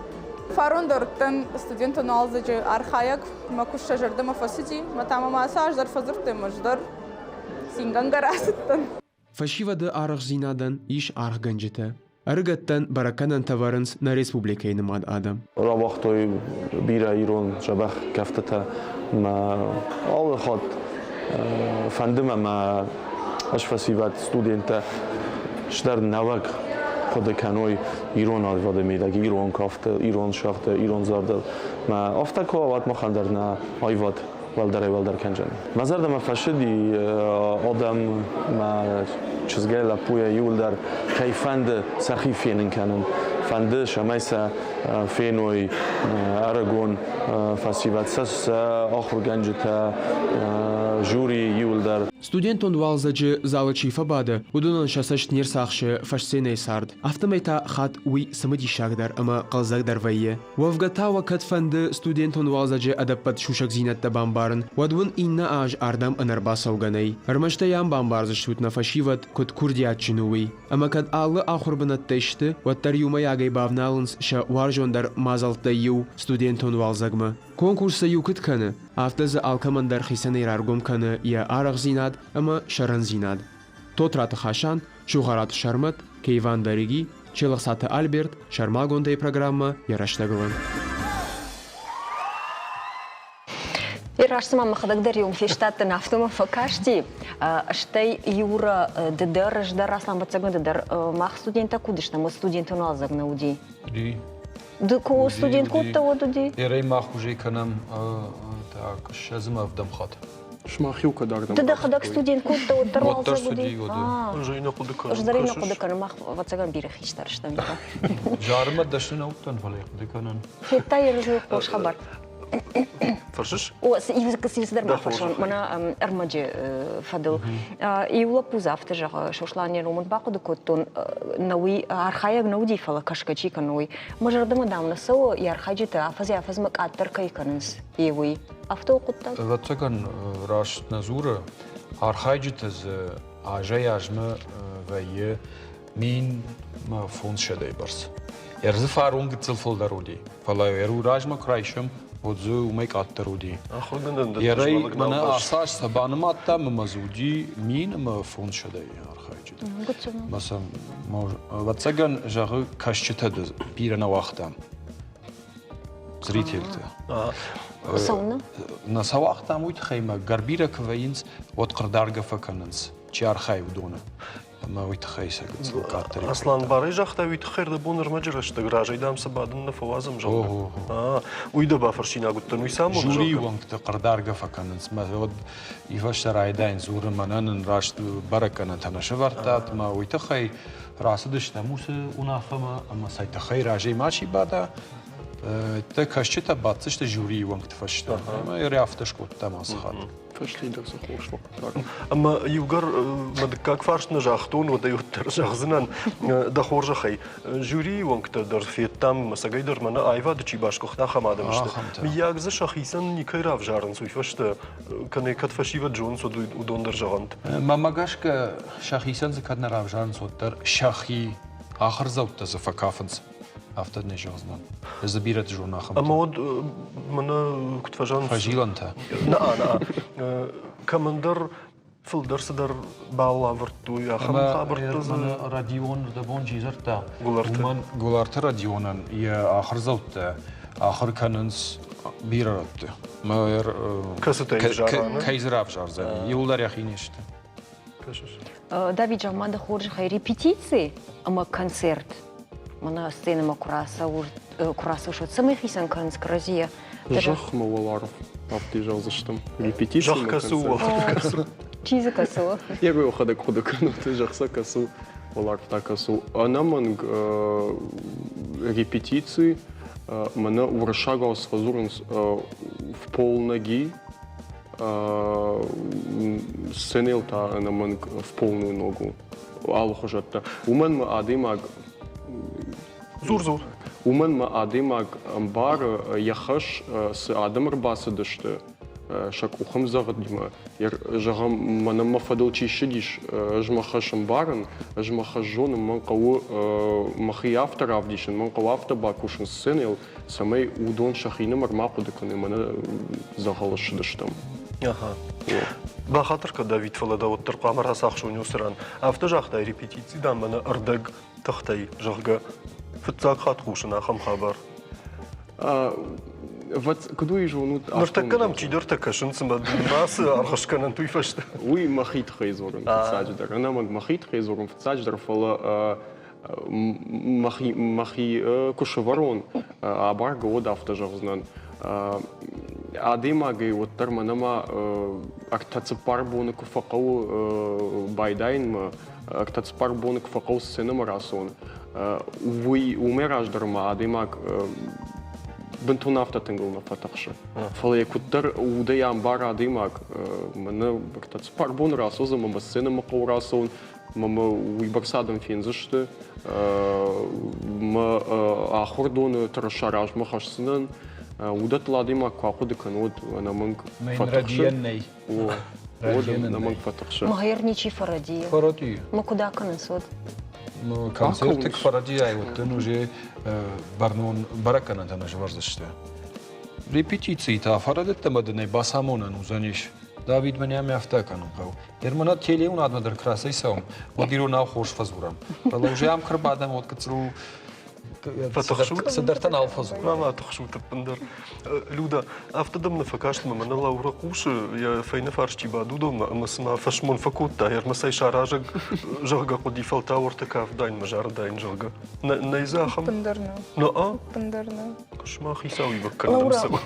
Фарон дӕр уыдтӕн студентон уалдзӕджы архайӕг, мӕ куыст сӕ зӕрдӕмӕ фӕцыди, мӕ та мӕм ацы аз дӕр фӕдзырдтой ӕмӕ ӕз дӕр цингӕнгӕ рацыдтӕн. Фӕсивӕды аргъдзинадӕн ис аргъгӕнджытӕ. Ӕрыгӕттӕн бӕрӕггӕнӕнтӕ вӕрынц нӕ республикӕйы нымад адӕм. Рауагътой бирӕ ирон дзӕбӕх кӕфтытӕ мӕ алы хатт фӕнды мӕ мӕ ӕз фӕсивӕд студенттӕ стӕр нӕуӕг хъуыды кӕной ирон аивады мидӕг, ирон кафты, ирон шахты, ирон зардыл. Мӕ афтӕ куы уа, уӕд махӕн дӕр нӕ аивад уӕлдӕрӕй-уӕлдӕр кӕнджын. Мӕ зӕрдӕмӕ фӕцыди адӕм мӕ чызгӕй, лӕппуйӕ иуылдӕр кӕй фӕнды сӕхи фенын кӕнын, фӕнды, цӕмӕй сӕ феной ӕрыгон фӕсивӕд, сӕ сӕ ахуыргӕнджытӕ, жюри иуылдӕр. Студентон уалдзӕджы залы чи фӕбады, уыдонӕн сӕ цӕст не рцахсы фӕссценӕйы цард. Афтӕмӕй та хатт уый цымыдисагдӕр ӕмӕ хъӕлдзӕгдӕр вӕййы. Уӕвгӕ та уӕ кӕд фӕнды студентон уалдзӕджы ӕдӕппӕт сусӕгдзинӕдтӕ бамбарын, уӕд уын иннӕ аз ардӕм ӕнӕрбацӕугӕ нӕй. Ӕрмӕст ӕй ам бамбардзыстут нӕ фӕсивӕд, куыд курдиатджын у, уый. Ӕмӕ кӕд алы ахуырбынӕттӕй сты, уӕддӕр иумӕйагӕй бавналынц сӕ уарзондӕр мадзӕлттӕй иу студентон уалдзӕгмӕ. Конкурс сӕ иу куыд кӕны, афтӕ дзы алкӕмӕн дӕр хицӕнӕй раргом кӕны йӕ арӕхдзинад ӕмӕ сӕрӕндзинад. Тотраты Хасан, Сугъараты Сӕрмӕт, Кейван Дариги, Челӕхсаты Альберт, сӕрмагондӕй программӕ йӕ рӕстӕгыл. Раст цыма мӕхӕдӕг дӕр иу фестадтӕн, афтӕ мӕм фӕкасти. Стӕй Юра, ды дӕр, ӕз дӕр, Аслан ӕвӕццӕгӕн ды дӕр, мах студенттӕ куы уыдыстӕм, уӕд студентон уалдзӕг нӕ уыди. Уыди. Ды куы студент кодта, уӕд уыди? Ерӕй мах уже кӕнӕм так, ссӕдзы ӕмӕ ӕвдӕм хатт. Сымах-иу кӕд ардӕм Ды дӕхӕдӕг студент кодта, уӕддӕр Уӕддӕр уалдзӕг уыди? студий уыди. Ӕз ӕй нӕ хъуыды кӕнын. Ӕз дӕр ӕй нӕ хъуыды кӕнын, мах ӕвӕццӕгӕн бирӕ хистӕр стӕм. Зарынмӕ дӕсны нӕ уыдтӕн, фӕлӕ хъуыды кӕнын. Федтай ерызы хорз хабар. Фӕрсыс? О, цыдӕр ма фӕрсон, мӕнӕ ӕрмӕджы фӕдыл. Иу лӕппу дзы афтӕ зӕгъы, Сослан, йӕ номыл бахъуыды кодтон, нӕ уый архайӕг нӕ уыди, фӕлӕ кӕсгӕ чи кӕны, уый. Мӕ зӕрдӕмӕ, дам, нӕ цӕуы, йӕ архайджытӕ афӕдзӕй-афӕдзмӕ къаддӕр кӕй кӕнынц, йе уый. Афтӕ у хъуыддаг? Ӕвӕццӕгӕн, раст нӕ дзуры. Архайджытӕ дзы азӕй-азмӕ вӕййы 1500-ӕй бӕрц. Ӕрдзы фарон гыццыл фылдӕр уыди, фӕлӕ ӕру размӕ куы райсӕм, уӕд дзы уымӕй къаддӕр уыди. Ерӕй мӕнӕ ацы аз сӕ банымадтам ӕмӕ дзы уыди 1500-ӕй архайджытӕ. Мӕ сӕм, ӕвӕццӕгӕн, зӕгъы, кӕсджытӕ бирӕ нӕ уагътам. Зрительты. Цӕуылнӕ? Нӕ сӕ уагътам уый тыххӕй мӕ гӕрбирӕ куы вӕййынц, уӕд хъырдаргӕ фӕкӕнынц, чи архайы, уыдоны. Ӕмӕ уый тыххӕй сӕ гыццыл къаддӕр. Аслан барӕй загъта, уый тыххӕй рдӕбон ӕрмӕджы рӕстӕг разӕй дам сӕ бадын нӕ фӕуадзӕм, зӕгъгӕ. Уый дӕ бафӕрсинаг уыдтӕн, уый цы амоны? Жюрийы уӕнгты хъырдаргӕ фӕкӕнынц. Мӕ уӕд ивӕзтӕ райдайын дзурын, мӕнӕн ын раст бӕрӕггӕнӕнтӕ нӕ сӕвӕрдтат, ӕмӕ уый тыххӕй рацыдыстӕм уыцы уынаффӕмӕ ӕмӕ цӕй тыххӕй разӕй мачи бада, дӕ кӕсджытӕ баддзысты жюрийы уӕнгты фӕстӕ. Ӕмӕ афтӕ скодтам ацы хатт. Фӕстӕдӕр цы хорз фӕхъуыддаг. Ӕмӕ иугӕр мӕ дыккаг фарст нӕ загътон, уӕд ӕй уӕддӕр зӕгъдзынӕн дӕ хорзӕхӕй. Жюрийы уӕнгтӕ дӕр федтам, ӕцӕгӕй дӕр мӕнӕ аивады чи басгуыхт, ахӕм адӕм сты. Мыййаг дзы сӕхицӕн никӕй равзарынц уый фӕстӕ, кӕнӕ кӕд фӕсивӕд зонынц, уӕд уыдон дӕр зӕгъӕнт. Мӕнмӕ гӕсгӕ, сӕхицӕн дзы кӕд нӕ равзарынц, уӕддӕр сӕхи ахуырдзӕуттӕ дзы фӕкафынц. Афтӕ не зӕгъдзынӕн. Ӕз дзы бирӕты зонын ахӕмтӕ. Ӕмӕ уӕд мӕнӕ куыд фӕзӕгъынц? Фӕзилӕнтӕ. Нӕ, нӕ. Кӕмӕндӕр фылдӕр цыдӕр балл ӕвӕрдтой, ахӕм хабӕрттӕ дзы. Родион рдӕбон чи дзырдта, уымӕн Гуларты Родионӕн йӕ ахуырдзӕуттӕ ахуыр кӕнынц бирӕ рӕтты. Кӕцытӕй ӕвзарӕны? Кӕй дзы равзардзӕни, иуылдӕр йӕхи не сты. Давид зӕгъ-ма дӕ хорзӕхӕй репетици ӕмӕ концерт мӕнӕ сценӕмӕ куы рацӕуыс, уӕд цӕмӕй хицӕн кӕнынц кӕрӕдзийӕ? Зӕхмӕ уӕларв афтӕ зӕгъдзыстӕм. Репетици Зӕхх кӕцы у, уӕларв кӕцы у? Чи дзы кӕцы у? Йӕ йӕхӕдӕг хъуыды кӕнут, зӕхх сӕ кӕцы у, уӕларв та кӕцы у. Ӕнӕмӕнг репетици мӕнӕ уырыссагау цы фӕдзурынц в полноги, сценӕйыл та ӕнӕмӕнг в полную ногу алыхуызӕттӕ. Уымӕн мӕ адӕймаг Дзур-дзур. Уымӕн мӕ адӕймаг ӕмбары йӕ хӕс, цы адӕм ӕрбацыдысты. сӕ къухӕмдзӕгъдимӕ. Зӕгъӕм, мӕнӕн мӕ фӕдыл чи ссыдис, ӕз мӕ хӕс ӕмбарын, ӕз мӕ хӕс зонын, мӕн хъӕуы мӕхи афтӕ равдисын, мӕн хъӕуы афтӕ бакусын сценӕйыл, цӕмӕй уыдон сӕхинымӕр ма хъуыды кӕной, мӕнӕ дзӕгъӕлы ссыдыстӕм. Аха. Бахатыр кӕн, Давид, фӕлӕ дӕ уӕддӕр хъуамӕ рацахсон уыцы ран. Афтӕ загътай, репетици, дам, мӕнӕ ӕрдӕг тыхтӕй, зӕгъгӕ. Фыццаг хатт хъусын ахӕм хабар. Куыд уый зонут? Ныртӕккӕ нӕм чидӕртӕ кӕсынц ӕмӕ ацы аргъ скӕнӕнт уый фӕстӕ. Уый мӕхи тыххӕй дзурын фыццаджыдӕр. Ӕнӕмӕнг мӕхи тыххӕй дзурын фыццаджыдӕр, фӕлӕ мӕхи, мӕхи куы сӕвӕрон, абаргӕ уӕд афтӕ зӕгъдзынӕн. Адӕймагӕй уӕддӕр мӕнӕ ма ӕртӕ-цыппар боны куы фӕхъӕуы байдайынмӕ, ӕртӕ-цыппар боны куы фӕхъӕуы сценӕмӕ рацӕуын, уый уымӕй раздӕр ма адӕймаг бынтон афтӕ тынгыл нӕ фӕтыхсы. Фӕлӕ йӕ куыддӕр удӕй ӕмбары адӕймаг, мӕнӕ ӕртӕ-цыппар боны рацӕудзӕн, мӕ сценӕмӕ хъӕуы рацӕуын, мӕ мӕ уыйбӕрц адӕм фендзысты, мӕ ахуырдоны тырыса размӕ хӕсдзынӕн. Уыдӕттыл адӕймаг куы ахъуыды кӕны, уӕд ӕнӕмӕнг фӕтыхсы. нӕй. Уӕд ӕнӕмӕнг фӕтыхсы. Мӕгъер ничи фӕрӕдийы. Фӕрӕдийы. Мӕ куыд акӕнынц уӕд? Концерты куы фӕрӕдийай, уӕд дын уже бӕрнон бӕрӕггӕнӕнтӕ нӕ сӕвӕрдзысты. Репетицийы та фӕрӕдыдтӕ ӕмӕ дын ӕй бацамонӕн уыдзӕнис. Давид, мӕнӕ мӕ афтӕ кӕнын хъӕуы. Германа телеуынадмӕ дӕр куы рацӕйцӕуӕм, уӕд иронау хорз фӕдзурӕм. Фӕлӕ уже ам куы рбадӕм, уӕд гыццыл цыдӕртӕ нал фӕдзурӕм. Ма тыхсут ӕппындӕр. Люда, афтӕ дӕм нӕ фӕкаст ӕмӕ мӕнӕ Лаура хъусы, йӕ фӕйнӕ фарс чи бады, уыдонмӕ ӕмӕ цыма фӕсмон фӕкодта, ӕрмӕст ӕй саразӕг, зӕгъгӕ, хъуыди, фӕлтау ӕртӕ кафдайынмӕ зарыдаин, зӕгъгӕ. Нӕй дзы ахӕм? Ӕппындӕр нӕ. Нӕ-а? Ӕппындӕр нӕ. Сымах хицауиуӕг кӕнӕм цӕуы.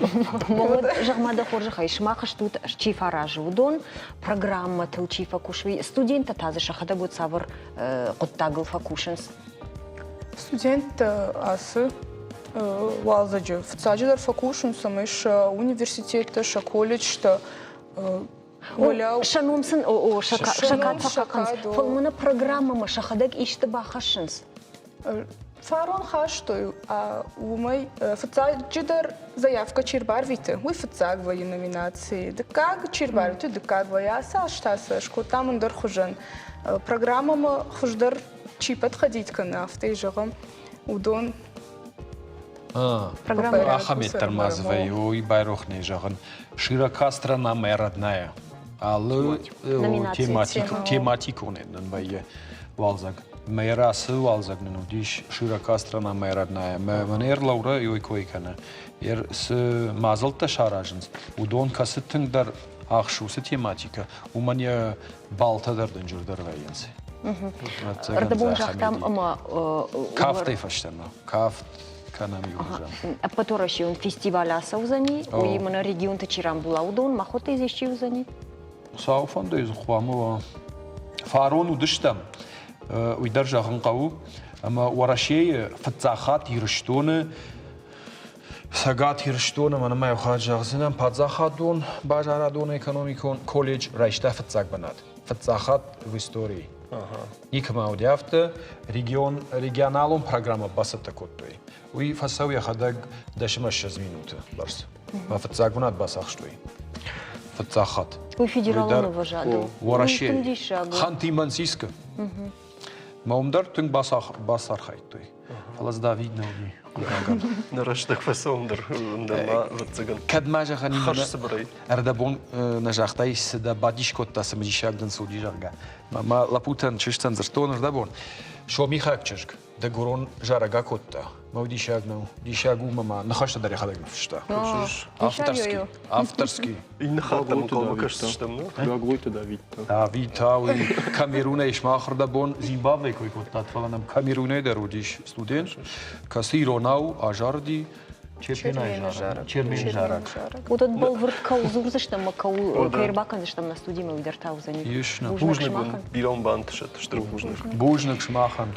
Уӕд, зӕгъ-ма дӕ хорзӕхӕй, сымах стут, чи фӕразы, уыдон программӕтыл чи фӕкусы, уый студенттӕ та дзы сӕхӕдӕг уӕд цавӕр хъуыддагыл фӕкусынц? Студенттӕ ацы уалдзӕджы фыццаджыдӕр фӕкусынц, цӕмӕй сӕ университеттӕ, сӕ колледжтӕ Сӕ ном сын сӕ кад фӕхъахъхъӕнынц, фӕлӕ мӕнӕ программӕмӕ сӕхӕдӕг исты бахӕссынц. Фарон хастой, уымӕй фыццаджыдӕр заявкӕ чи рбарвиты, уый фыццаг вӕййы номинацийы. Дыккаг чи рбарвиты, дыккаг вӕййы. Ацы аз та сӕ скодтам ӕндӕр хуызӕн. Программӕмӕ хуыздӕр чи подходить кӕны, афтӕ зӕгъӕм, уыдон Ахӕм дӕр ма дзы вӕййы, уый байрох нӕ зӕгъын. Широка страна моя родная. Алы тематикон нын вӕййы уалдзӕг. Мӕ ацы уалдзӕг нын уыдис широка страна моя родная. Мӕнӕ Лаура ой кой кӕны. Цы мадзӕлттӕ саразынц, уыдон кӕцы тынгдӕр ахсы уыцы тематикӕ, уымӕн йӕ балтӕ дӕр дынджырдӕр вӕййынц. Ӕрдӕбон загътам ӕмӕ кафтӕй фӕстӕмӕ кафт кӕнӕм иуызӕн. Ӕппӕтуӕрӕсеон фестиваль ацӕудзӕни, уый мӕнӕ регионты чи рамбула, уыдон махуӕттӕй дзы исчи уыдзӕни? Хуыцауы фӕндӕй дзы хъуамӕ уа. Фарон уыдыстӕм, уый дӕр зӕгъын хъӕуы, ӕмӕ Уӕрӕсейы фыццаг хатт Ирыстоны Цӕгат Ирыстоны мӕнмӕ иу хатт зӕгъдзынӕн, паддзахадон базарадон-экономикон колледж райста фыццаг бынат. Фыццаг хатт в истории. Никӕмӕ уыди афтӕ, регион, регионалон программӕ бацӕттӕ кодтой. Уый фӕцӕуы йӕхӕдӕг 10 минуты бӕрц. Мӕ фыццаг бынат бацахстой. Фыццаг хатт. Уый федералон ӕвӕзадыл. Уӕрӕсе. Ханты-Мансийскы. Мӕ уым дӕр тынг бацархайдтой. Фӕлӕ дзы Давид нӕ уыди, хъыгагӕн. Нӕ рӕстӕг фӕцӕуын дӕр нӕма, ӕвӕццӕгӕн. Кӕд ма зӕгъӕн ӕрдӕбон нӕ загътай, цы дӕ бадис кодта, цымыдисаг дын цы уыди, зӕгъгӕ. Мӕ лӕппутӕн, чызджытӕн дзырдтон ӕрдӕбон. Сомихаг чызг дыгурон зарӕг акодта. Мӕ диссаг нӕу. Диссаг у, мӕ ма ныхӕстӕ дӕр йӕхӕдӕг ныффыста. Авторский. Авторский. Иннӕ хатт ӕм ӕнхъӕлмӕ кӕсдзыстӕм, нӕ? Гаглойты Давид та. Давид та уый Камерунӕй сымах ӕрдӕбон Зимбабвейы кой кодтат, фӕлӕ нӕм Камерунӕй дӕр уыдис студент, кӕцы иронау азарыди Черменайы зарӕг. Чермены зарӕг. Уыдон бӕлвырд кӕуыл дзурдзыстӕм ӕмӕ кӕуыл кӕй ӕрбакӕндзыстӕм нӕ студимӕ, уый дӕр та уыдзӕни. Ис нӕ. Бузныг уын, бирӕ уын бантысӕд, стыр бузныг. Бузныг сымахӕн.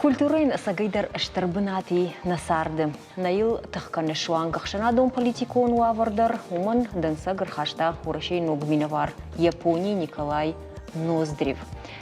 Культурӕйӕн ӕцӕгӕйдӕр стыр бынат и нӕ царды. Нӕ йыл тых кӕны суанг ӕхсӕнадон-политикон уавӕр дӕр, уымӕн дӕнцӕг ӕрхаста Уӕрӕсейы ног минӕвар Японийы Николай Ноздрев.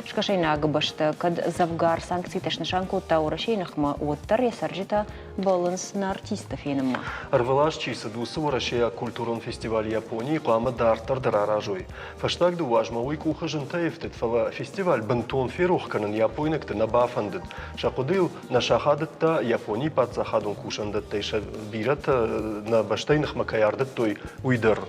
Скӕсӕйнаг бӕстӕ кӕд дзӕвгар санкцитӕ снысан кодта Уӕрӕсейы ныхмӕ, уӕддӕр йӕ цӕрджытӕ бӕллынц нӕ артисты фенынмӕ. Ӕрвылаз чи цыд, уыцы уӕрӕсейаг культурон фестиваль Японийы хъуамӕ дарддӕр дӕр аразой. Фӕстаг дыууӕ азмӕ уый къухы зынтӕй ӕфтыд, фӕлӕ фестиваль бынтон ферох кӕнын япойнӕгты нӕ бафӕндыд. Сӕ хъуыдыйыл нӕ сахадыдта Японийы паддзахадон кусӕндӕттӕй сӕ бирӕтӕ нӕ бӕстӕйы ныхмӕ кӕй ардыдтой, уый дӕр.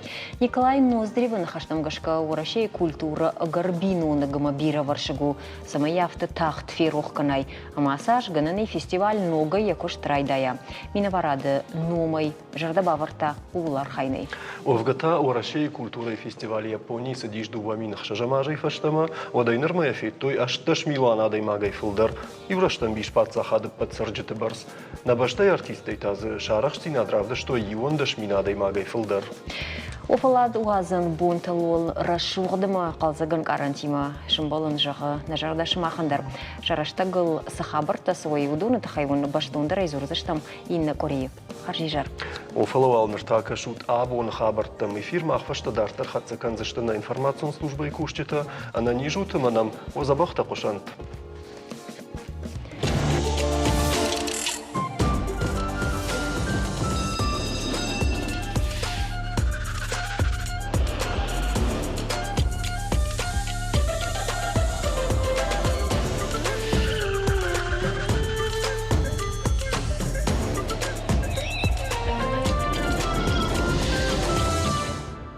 Николай Ноздревы ныхӕстӕм гӕсгӕ Уӕрӕсейы культурӕ ӕгӕр биноныг ӕмӕ бирӕвӕрсыг у, цӕмӕй афтӕ тагъд ферох кӕнай, ӕмӕ цас гӕнӕн и фестиваль ногӕй йӕ куыст райдайа. Минӕварады номӕй зӕрдӕ бавӕрдта ууыл архайынӕй. Уӕвгӕ та Уӕрӕсейы культурӕйы фестиваль Японийы цыдис 2006 азӕй фӕстӕмӕ, уӕдӕй нырмӕ йӕ федтой 18 милуан адӕймагӕй фылдӕр, иу рӕстӕмбис паддзахады ӕппӕт цӕрджыты бӕрц. Нӕ бӕстӕйы артисттӕй та дзы сӕ арӕхстдзинад равдыстой 11 мин адӕймагӕй фылдӕр. О, фӕллад уадзӕн бонтыл уыл рӕсугъд ӕмӕ хъӕлдзӕг ӕнкъарӕнтимӕ сымбӕлын зӕгъы нӕ зӕрдӕ сымахӕн дӕр. Сӕ рӕстӕгыл цы хабӕрттӕ цӕуой, уыдоны тыххӕй уын бӕстондӕрӕй дзурдзыстӕм иннӕ къуырийы. Хӕрзизӕр. О, фӕлӕ уал ныр та кӕсут абоны хабӕрттӕм. Эфир мах фӕстӕ дарддӕр хӕццӕ кӕндзысты нӕ информацион службӕйы кусджытӕ. Ӕнӕниз ут ӕмӕ нӕм уӕ дзӕбӕхтӕ хъуысӕнт.